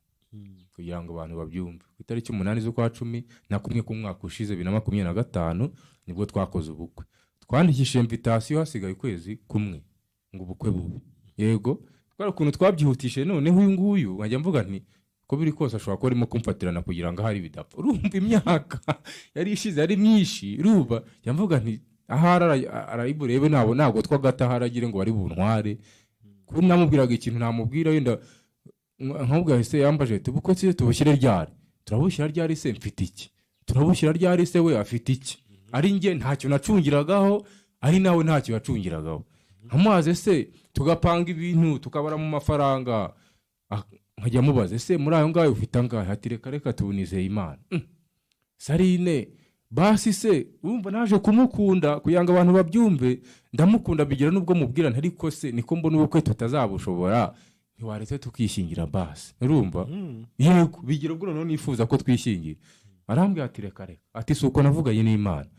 kugira ngo abantu babyumve, ku itariki 8 z'ukwa 11 k'umwaka ushize, 2025, nibwo twakoze ubukwe. Twandikishije invitation hasigaye ukwezi kumwe ngo ubukwe bube. Yego, kubera ukuntu twabyihutishije, noneho uyu nguyu nkajya mvuga nti ko biri kose ashobora kuba arimo kumfatirana kugira ngo ahari bidapfa. Urumva imyaka yari ishize ari myinshi. Urumva njya mvuga nti ahari arayiburebe, ntabwo twagata ahari agire ngo bari buntware. Kuko namubwiraga ikintu namubwira wenda nkabwira se yambaje ati ubukwe se tubushyire ryari, turabushyira ryari se, mfite iki, turabushyira ryari se, we afite iki? Ari njye ntacyo nacungiragaho, ari nawe ntacyo yacungiragaho. Amazi se tugapanga ibintu tukabara mu mafaranga. Nkajya mubaza ese muri ayo ngayo ufite angahe? Ati reka reka, tubunizeye Imana. Sarine basi se urumva naje kumukunda kugira ngo abantu babyumve, ndamukunda bigira n'ubwo mubwira nti ariko se niko mbona ubukwe tutazabushobora, ntiwaretse tukishingira basi? Urumva, yego, bigira ubwo noneho nifuza ko twishingira. Arambwira ati reka reka, ati si uko navuganye n'Imana,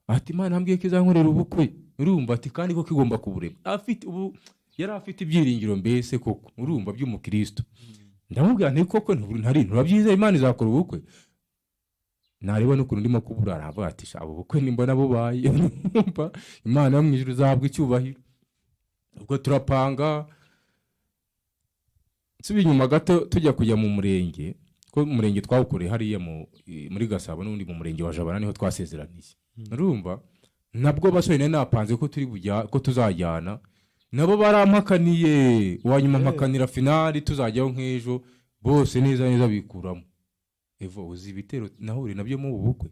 ati Imana yambwiye ko izankorera ubukwe. Urumva ati kandi ko igomba kuburema. Afite ubu yari afite ibyiringiro mbese koko, urumva, by'umukristo. Ndamubwira nti koko ntari nturabyizeye Imana izakora ubukwe? Nareba n'ukuntu ndimo kubura, aravuga ati sha ubukwe nimbona bubaye, urumva Imana yo mu ijuru izahabwa icyubahiro. Ubwo turapanga. Nsubiye inyuma gato, tujya kujya mu murenge, ko umurenge twawukoreye hariya muri Gasabo, n'ubundi mu murenge wa Jabana niho twasezeraniye. Urumva nabwo basore nari napanze ko turi bujya ko tuzajyana nabo barampakaniye, uwanyuma mpakanira finali tuzajyaho nk'ejo, bose neza neza bikuramo. Evo, uzi ibitero nahuriye nabyo mu ubu bukwe?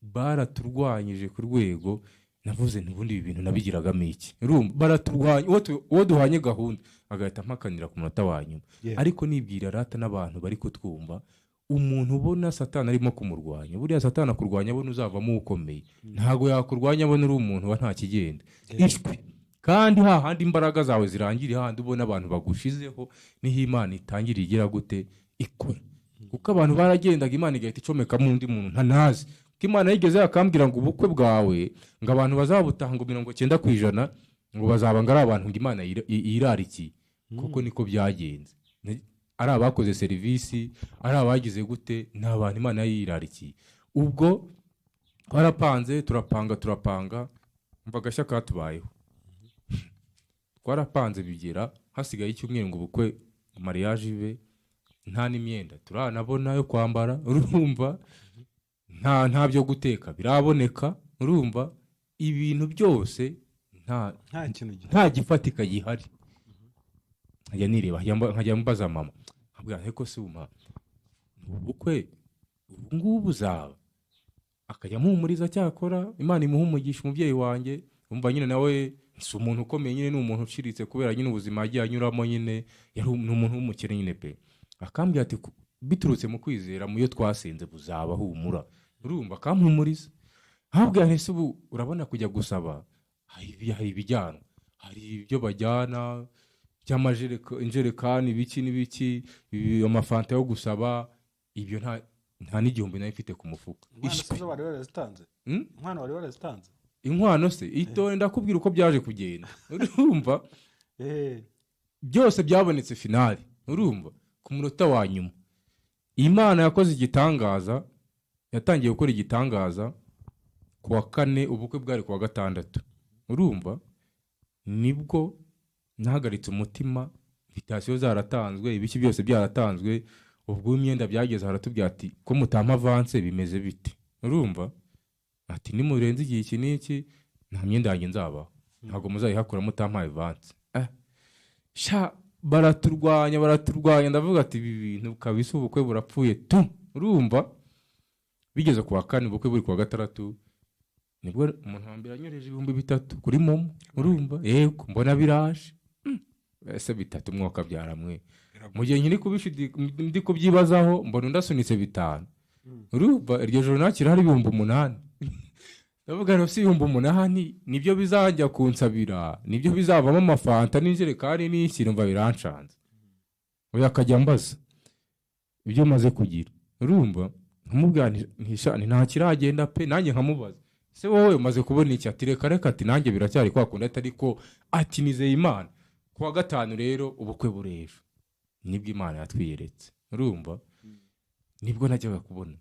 Baraturwanyije ku rwego navuze nti ubundi ibi bintu nabigiragamo iki? Urumva baraturwanya, uwo duhanye gahunda agahita ampakanira ku munota wa nyuma. Ariko nibwira rata n'abantu bari kutwumva, umuntu ubona Satani arimo kumurwanya, buriya Satani akurwanya abona uzavamo ukomeye, ntabwo yakurwanya abona uri umuntu wa nta kigenda. Ishwi kandi hahandi imbaraga zawe zirangira, hahandi ubona abantu bagushizeho, niho Imana itangira igira gute, ikora. Kuko abantu baragendaga, Imana igahita icomekamo undi muntu ntanazi. Kuko Imana yigeze yakambwira ngo ubukwe bwawe ngo abantu bazabutaha ngo 90% ngo bazaba ngo ari abantu ngo Imana yirarikiye. Kuko niko byagenze. Ari abakoze serivisi, ari abagize gute, ni abantu Imana yirarikiye. Ubwo twarapanze, turapanga turapanga, mva agashya katubayeho. Twarapanze bigera hasigaye icyumweru ngo ubukwe mariage ibe, nta n'imyenda turanabona yo kwambara. Urumva nta byo guteka biraboneka. Urumva ibintu byose nta nta kintu gihari, nta gifatika gihari. Nkajya nireba, nkajya mbaza mama, nkabwira ariko se uma ubukwe ubu ngubu buzaba? Akajya amuhumuriza. Cyakora Imana imuha umugisha umubyeyi wanjye. Umva nyine nawe si umuntu ukomeye nyine, ni umuntu uciriritse kubera nyine ubuzima yagiye anyuramo nyine, yari ni umuntu w'umukene nyine pe. Akambwira ati biturutse mu kwizera mu yo twasenze buzaba, humura. Urumva akampumuriza, nkabwira nti se ubu urabona kujya gusaba hari ibijyanwa, hari ibyo bajyana by'amajerekani, ibiki n'ibiki, amafanta yo gusaba, ibyo nta n'igihumbi nari mfite ku mufuka. Inkwano Ishwi. se zo wari warazitanze? Inkwano wari warazitanze? Inkwano se itore, ndakubwira uko byaje kugenda. Urumva byose byabonetse finali. Urumva ku munota wa nyuma Imana yakoze igitangaza. Yatangiye gukora igitangaza ku wa kane, ubukwe bwari ku wa gatandatu. Urumva nibwo nahagaritse umutima, invitation zaratanzwe, ibiki byose byaratanzwe. Ubwo imyenda byageze haratubwira ati ko mutampa avance bimeze bite? Urumva ati nimurenze igihe iki n'iki nta myenda yanjye nzabaho, ntabwo muzayihakura mutampaye avance. Sha baraturwanya baraturwanya, ndavuga ati ibi bintu kabisa ubukwe burapfuye tu. Urumva bigeze ku wa kane, ubukwe buri ku wa gatandatu, nibwo umuntu wa mbere anyohereje 3000 kuri MoMo. Urumva yego mbona biraje. Ese 3 mwaka byaramwe? Mu gihe nkiri ndi kubyibazaho, mbona undi asunitse 5. Urumva iryo joro nakira hari 8000. Ndavuga ngo si 8000 nibyo bizajya kunsabira, nibyo bizavamo amafanta n'injerekani n'iki? Numva birancanze. Oya, akajya ambaza ibyo maze kugira. Urumva nkamubwira nti ntisha nti nta kiragenda pe. Nanjye nkamubaza se wowe umaze kubona iki? Ati reka reka, ati nanjye biracyari kwa kundi, ati ariko ati nizeye Imana. Ku wa gatanu rero ubukwe burejo, nibwo Imana yatwiyeretse. Urumva nibwo najyaga kubona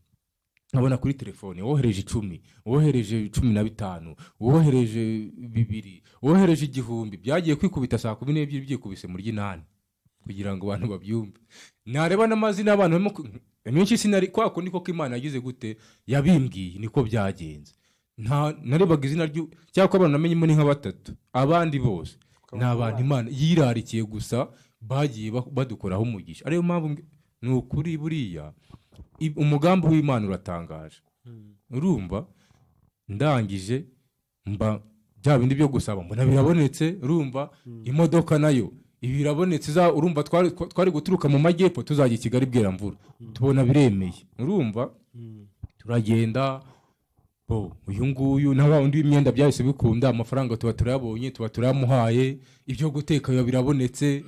Nkabona kuri telefone wohereje 10, wohereje 15, wohereje 2, wohereje 1000. Byagiye kwikubita saa 12, byikubise muri 8, kugira ngo abantu babyumve. Nareba n'amazina y'abantu barimo menshi, sinari kwa kundi koko Imana yagize gute yabimbwiye, niko byagenze. Nta narebaga izina ryu cyangwa ko abantu namenyemo ni nka batatu, abandi bose ni abantu Imana yirarikiye gusa, bagiye badukoraho umugisha. Ariyo mpamvu ni ukuri buriya umugambi w'Imana uratangaje. Urumva ndangije mba bya bindi byo gusaba mbona birabonetse. Urumva imodoka nayo ibi birabonetse, urumva twari guturuka mu majyepfo tuzajya i Kigali Bweramvura, tubona biremeye. Urumva turagenda bo, uyu nguyu na wa wundi w'imyenda byahise bikunda, amafaranga tuba turayabonye, tuba turayamuhaye, ibyo guteka biba birabonetse,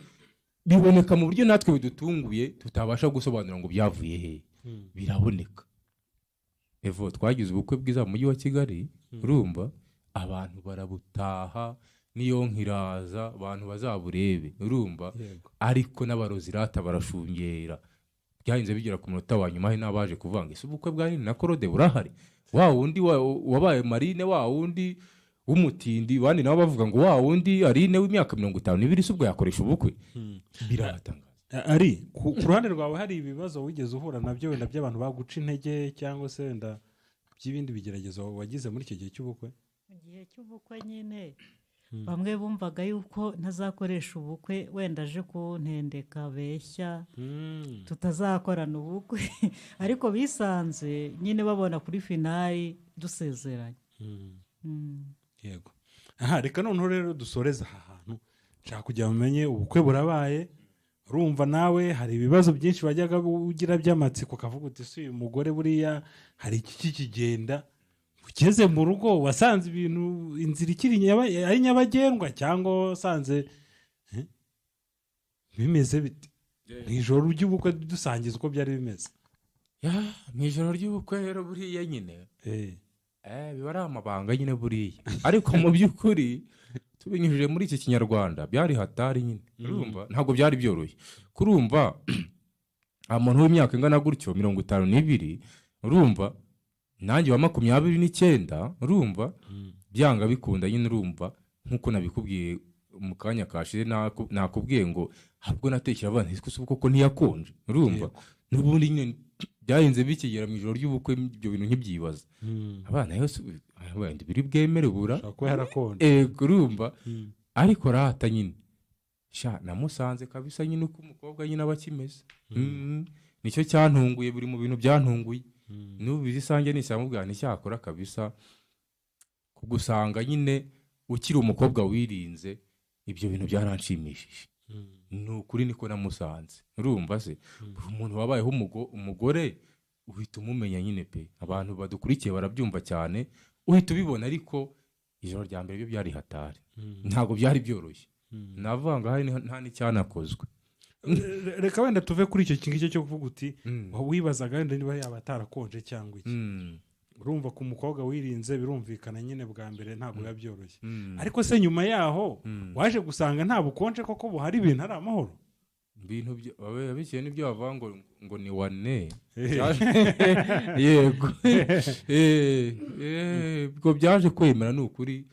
biboneka mu buryo natwe bidutunguye tutabasha gusobanura ngo byavuye he, biraboneka. Evo twagize ubukwe bwiza mu mujyi wa Kigali, urumva abantu barabutaha, niyo nkiraza abantu bazaburebe, urumva ariko n'abarozi rata barashungera. Byahinze bigera ku munota wa nyuma, hari n'abaje kuvanga ese ubukwe bwa Aline na Claude burahari, wa wundi wabaye marine, wa wundi w'umutindi, abandi nabo bavuga ngo wa wundi Aline w'imyaka 52 se ubwo yakoresha ubukwe. Birabatangaza. Ari ku ruhande rwawe hari ibibazo wigeze uhura nabyo wenda by'abantu baguca intege cyangwa se wenda by'ibindi bigeragezo wagize muri icyo gihe cy'ubukwe? Mu gihe cy'ubukwe nyine bamwe bumvaga yuko ntazakoresha ubukwe, wenda aje kuntendeka beshya tutazakorana ubukwe, ariko bisanze nyine babona kuri finali dusezeranye. Yego. Aha reka noneho rero dusoreze aha hantu, nshaka kugira ngo umenye ubukwe burabaye, urumva nawe hari ibibazo byinshi wajyaga ugira by'amatsiko, ukavuga uti si uyu mugore buriya hari iki kigenda. Ugeze mu rugo wasanze ibintu inzira ikiri ari nyabagendwa, cyangwa wasanze bimeze bite? Mu ijoro ry'ubukwe dusangiza uko byari bimeze. Ya, mu ijoro ry'ubukwe rero buriya nyine biba ari amabanga nyine buriya, ariko mu by'ukuri tubinyujije muri iki kinyarwanda byari hatari nyine. Urumva ntabwo byari byoroshye kurumva umuntu w'imyaka ingana gutyo 52, urumva nanjye wa 29, urumva byanga bikunda nyine. Urumva nk'uko nabikubwiye mu kanya kashize, nakubwiye ngo ahubwo natekera abana ese koko ntiyakonje. Urumva n'ubundi nyine byarinze bikigera mu ijoro ry'ubukwe ibyo bintu nkibyibaza, abana yose wenda biri bwemere bura Ushobora kuba yarakonje. Urumva ariko rata nyine sha namusanze kabisa nyine uko umukobwa nyine aba akimeze. Nicyo cyantunguye, buri mu bintu byantunguye n'ubu isange nishamubwira nticyakora kabisa, kugusanga nyine ukiri umukobwa wirinze ibyo bintu byaranshimishije. Ni ukuri niko namusanze. Urumva se umuntu wabayeho umugore uhita umumenya nyine pe, abantu badukurikiye barabyumva cyane, uhita ubibona. Ariko ijoro rya mbere byo byari hatari, ntabwo byari byoroshye, navuga ngo hari nta n'icyanakozwe. Reka wenda tuve kuri icyo ngicyo cyo kuvuga uti wibazaga wenda niba yaba atarakonje cyangwa iki. Urumva ku mukobwa wirinze birumvikana nyine bwa mbere ntabwo biba byoroshye. Ariko se nyuma yaho waje gusanga nta bukonje koko buhari, ibintu ari amahoro? Ibintu bikeye n'ibyo bavuga ngo ni wane. Yego. Ubwo byaje kwemera ni ukuri,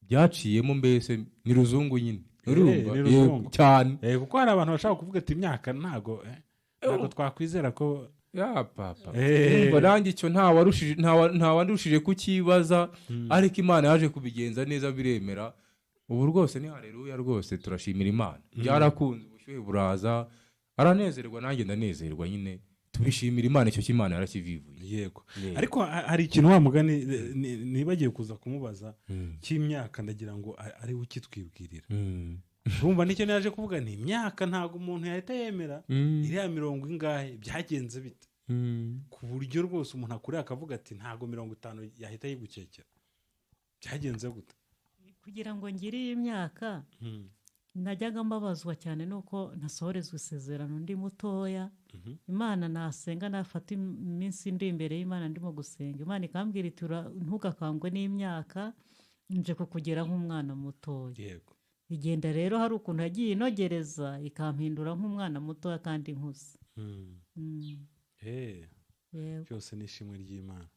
byaciyemo mbese ni ruzungu nyine. Urumva? Ni ruzungu. Yego, cyane. Kuko hari abantu bashaka kuvuga ati imyaka ntago twakwizera ko ya papa. Urumva nanjye icyo ntawarushije kukibaza, ariko Imana yaje kubigenza neza biremera. Ubu rwose ni haleluya rwose, turashimira Imana. Byarakunze, ubushyuhe buraza, aranezerwa nanjye ndanezerwa nyine, tubishimira Imana, icyo cy'Imana yarakivivuye. Yego. Ariko hari ikintu wa mugani nibagiye kuza kumubaza cy'imyaka, ndagira ngo ari we ukitwibwirira. Urumva nicyo naje kuvuga ni imyaka ntabwo umuntu yahita yemera iriya mirongo ingahe byagenze bite, ku buryo rwose umuntu akuriye akavuga ati ntabwo 50 yahita yigukekera. Byagenze gute? Kugira ngo ngire iyi myaka najyaga mbabazwa cyane nuko ntasohorezwa isezerano ndi mutoya. Imana nasenga nafata iminsi ndi imbere y'Imana ndimo gusenga, Imana ikambwira iti ntugakangwe n'imyaka, nje kukugera nk'umwana mutoya. Yego. Igenda rero hari ukuntu yagiye inogereza ikampindura nk'umwana mutoya kandi nkuze. Yego. Byose ni ishimwe ry'Imana.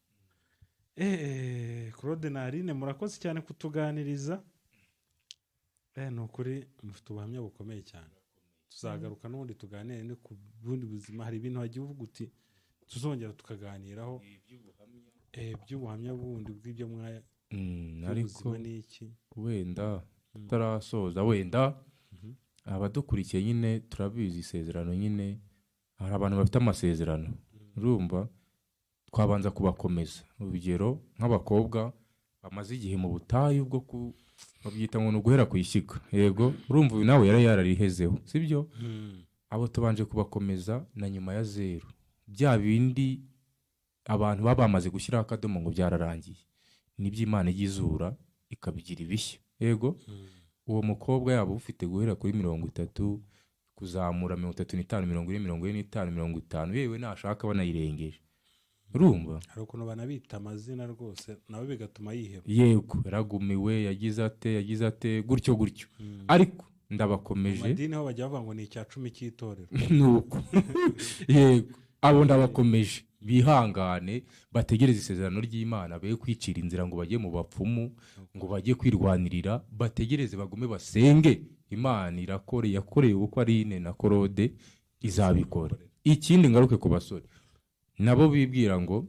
Claude na Aline, murakoze cyane kutuganiriza. Ni ukuri mufite ubuhamya bukomeye cyane. Tuzagaruka n'ubundi tuganire no ku bundi buzima. Hari ibintu wagiye uvuga uti tuzongera tukaganiraho, by'ubuhamya bundi bw'ibyo mwaya Ariko by'ubuzima ni iki. Wenda tutarasoza, wenda abadukurikiye nyine turabizi isezerano nyine, hari abantu bafite amasezerano, urumva twabanza kubakomeza. Urugero nk'abakobwa bamaze igihe mu butayu bwo ku babyita ngo ni uguhera ku ishyiga, yego, urumva uyu nawe yari yararihezeho, sibyo? Abo tubanje kubakomeza na nyuma ya zeru, bya bindi abantu baba bamaze gushyiraho akadomo ngo byararangiye, nibyo Imana ijya izura ikabigira ibishya, yego. Uwo mukobwa yaba ufite guhera kuri 30 kuzamura, 35, 40, 45, 50, yewe nashaka banayirengeje, urumva hari ukuntu banabita amazina rwose nawe bigatuma yiheba. Yego, yaragumiwe, yagize ate, yagize ate, gutyo gutyo, ariko ndabakomeje. Mu madini ho bajya bavuga ngo ni 10% cy'itorero. Nuko yego, abo ndabakomeje bihangane, bategereze isezerano ry'Imana, be kwicira inzira ngo bajye mu bapfumu, ngo bajye kwirwanirira, bategereze, bagume basenge. Imana irakore, yakoreye ubukwe Aline na Claude, izabikora. Ikindi ngaruke ku basore nabo bibwira ngo,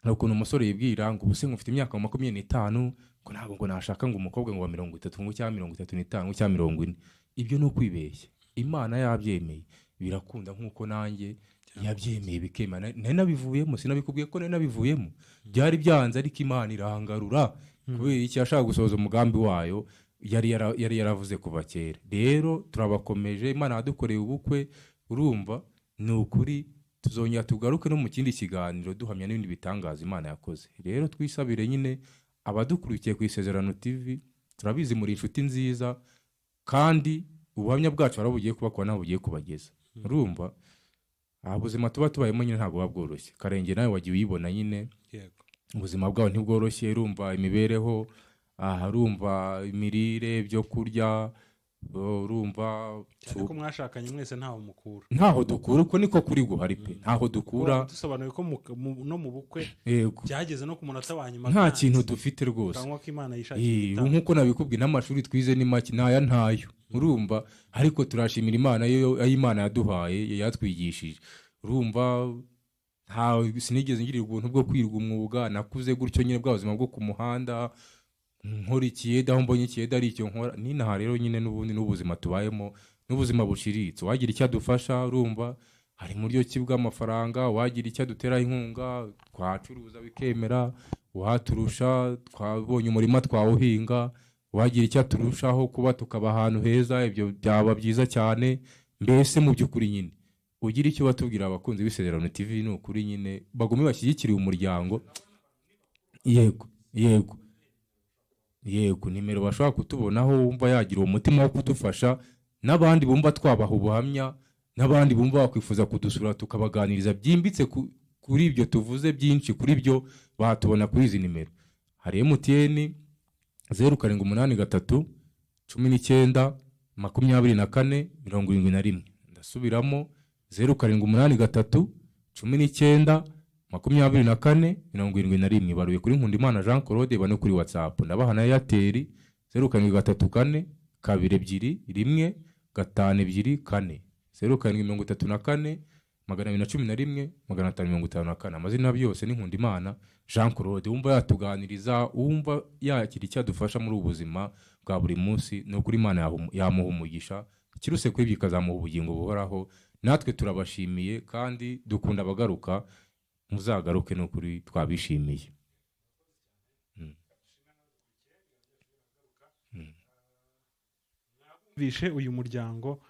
hari ukuntu umusore yibwira ngo ubuse ngo ufite imyaka 25, ngo ntabwo ngo nashaka ngo umukobwa ngo wa 30 ngo cyangwa 35 cyangwa 40. Ibyo ni ukwibeshya. Imana yabyemeye birakunda, nk'uko nanjye yabyemeye bikema. Nari nabivuyemo, sinabikubwiye ko nari nabivuyemo, byari byanze, ariko Imana irangarura kubera iki? Yashaka gusohoza umugambi wayo yari yaravuze kuva kera. Rero turabakomeje, Imana yadukoreye ubukwe, urumva ni ukuri tuzongera tugaruke no mu kindi kiganiro duhamya n'ibindi bitangaza Imana yakoze. Rero twisabire nyine abadukurikiye ku Isezerano TV, turabizi muri inshuti nziza, kandi ubuhamya bwacu hari aho bugiye kubakora n'aho bugiye kubageza. Urumva ubuzima tuba tubayemo nyine ntabwo buba bworoshye. Karenge nawe wagiye uyibona nyine, ubuzima bwawe ntibworoshye, urumva imibereho, urumva imirire, ibyo kurya, urumva cyane ko mwashakanye mwese ntaho mukura. Ntaho dukura, uko niko kuri guhari pe, ntaho dukura. Dusobanuye ko no mu bukwe byageze no ku munota wa nyuma nta kintu dufite rwose, cyangwa ko Imana yishakiye. Nkuko nabikubwiye n'amashuri twize ni make, ntaya ntayo, urumva, ariko turashimira Imana yo Imana yaduhaye, yatwigishije. Urumva nta sinigeze ngira ubuntu bwo kwirwa umwuga, nakuze gutyo nyine bwa buzima bwo ku muhanda, nkora ikiyede aho mbonye ikiyede ari icyo nkora. Ninaha rero nyine n'ubundi n'ubuzima tubayemo n'ubuzima buciriritse, wagira icyo adufasha, urumva hari mu buryo ki bw'amafaranga, wagira icyo adutera inkunga twacuruza bikemera, waturusha twabonye umurima twawuhinga, wagira icyo aturushaho kuba tukaba ahantu heza, ibyo byaba byiza cyane. Mbese mu by'ukuri nyine ugira icyo batubwira abakunzi b'Isezerano TV, ni ukuri nyine bagume bashyigikire umuryango. Yego yego yego, nimero bashobora kutubonaho wumva yagira uwo mutima wo kudufasha, n'abandi bumva twabaha ubuhamya, n'abandi bumva bakwifuza kudusura tukabaganiriza byimbitse kuri ibyo tuvuze byinshi, kuri byo batubona kuri izi nimero. Hari MTN 0783 19 24 71. Ndasubiramo 0783 19 24 71. Baruye kuri Nkundimana Jean Claude, bano kuri WhatsApp. Ndabaha na Airtel 0734 22 1 5 2 4, 0734 211 554. Amazina byose ni Nkundimana Jean Claude. Wumva yatuganiriza, wumva yakira icyo adufasha muri ubu buzima bwa buri munsi, ni ukuri Imana yamuha umugisha, kiruse kuri ibyo ikazamuha ubugingo buhoraho. Natwe turabashimiye kandi dukunda abagaruka, muzagaruke, ni ukuri twabishimiye. Bishe uyu muryango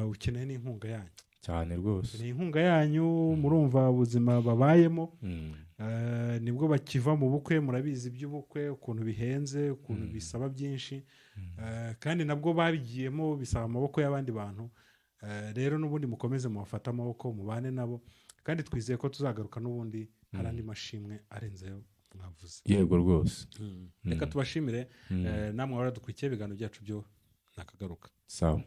ukeneye n'inkunga yanyu cyane rwose. Ni inkunga yanyu, murumva ubuzima babayemo, nibwo bakiva mu bukwe, murabizi iby'ubukwe ukuntu bihenze, ukuntu bisaba byinshi, kandi nabwo babigiyemo bisaba amaboko y'abandi bantu. Rero n'ubundi mukomeze mubafate amaboko, mubane nabo, kandi twizeye ko tuzagaruka n'ubundi hari andi mashimwe arenzeyo mwavuze. Yego rwose. Reka tubashimire, namwe baradukurikiye, ibiganiro byacu byo nakagaruka. Sawa.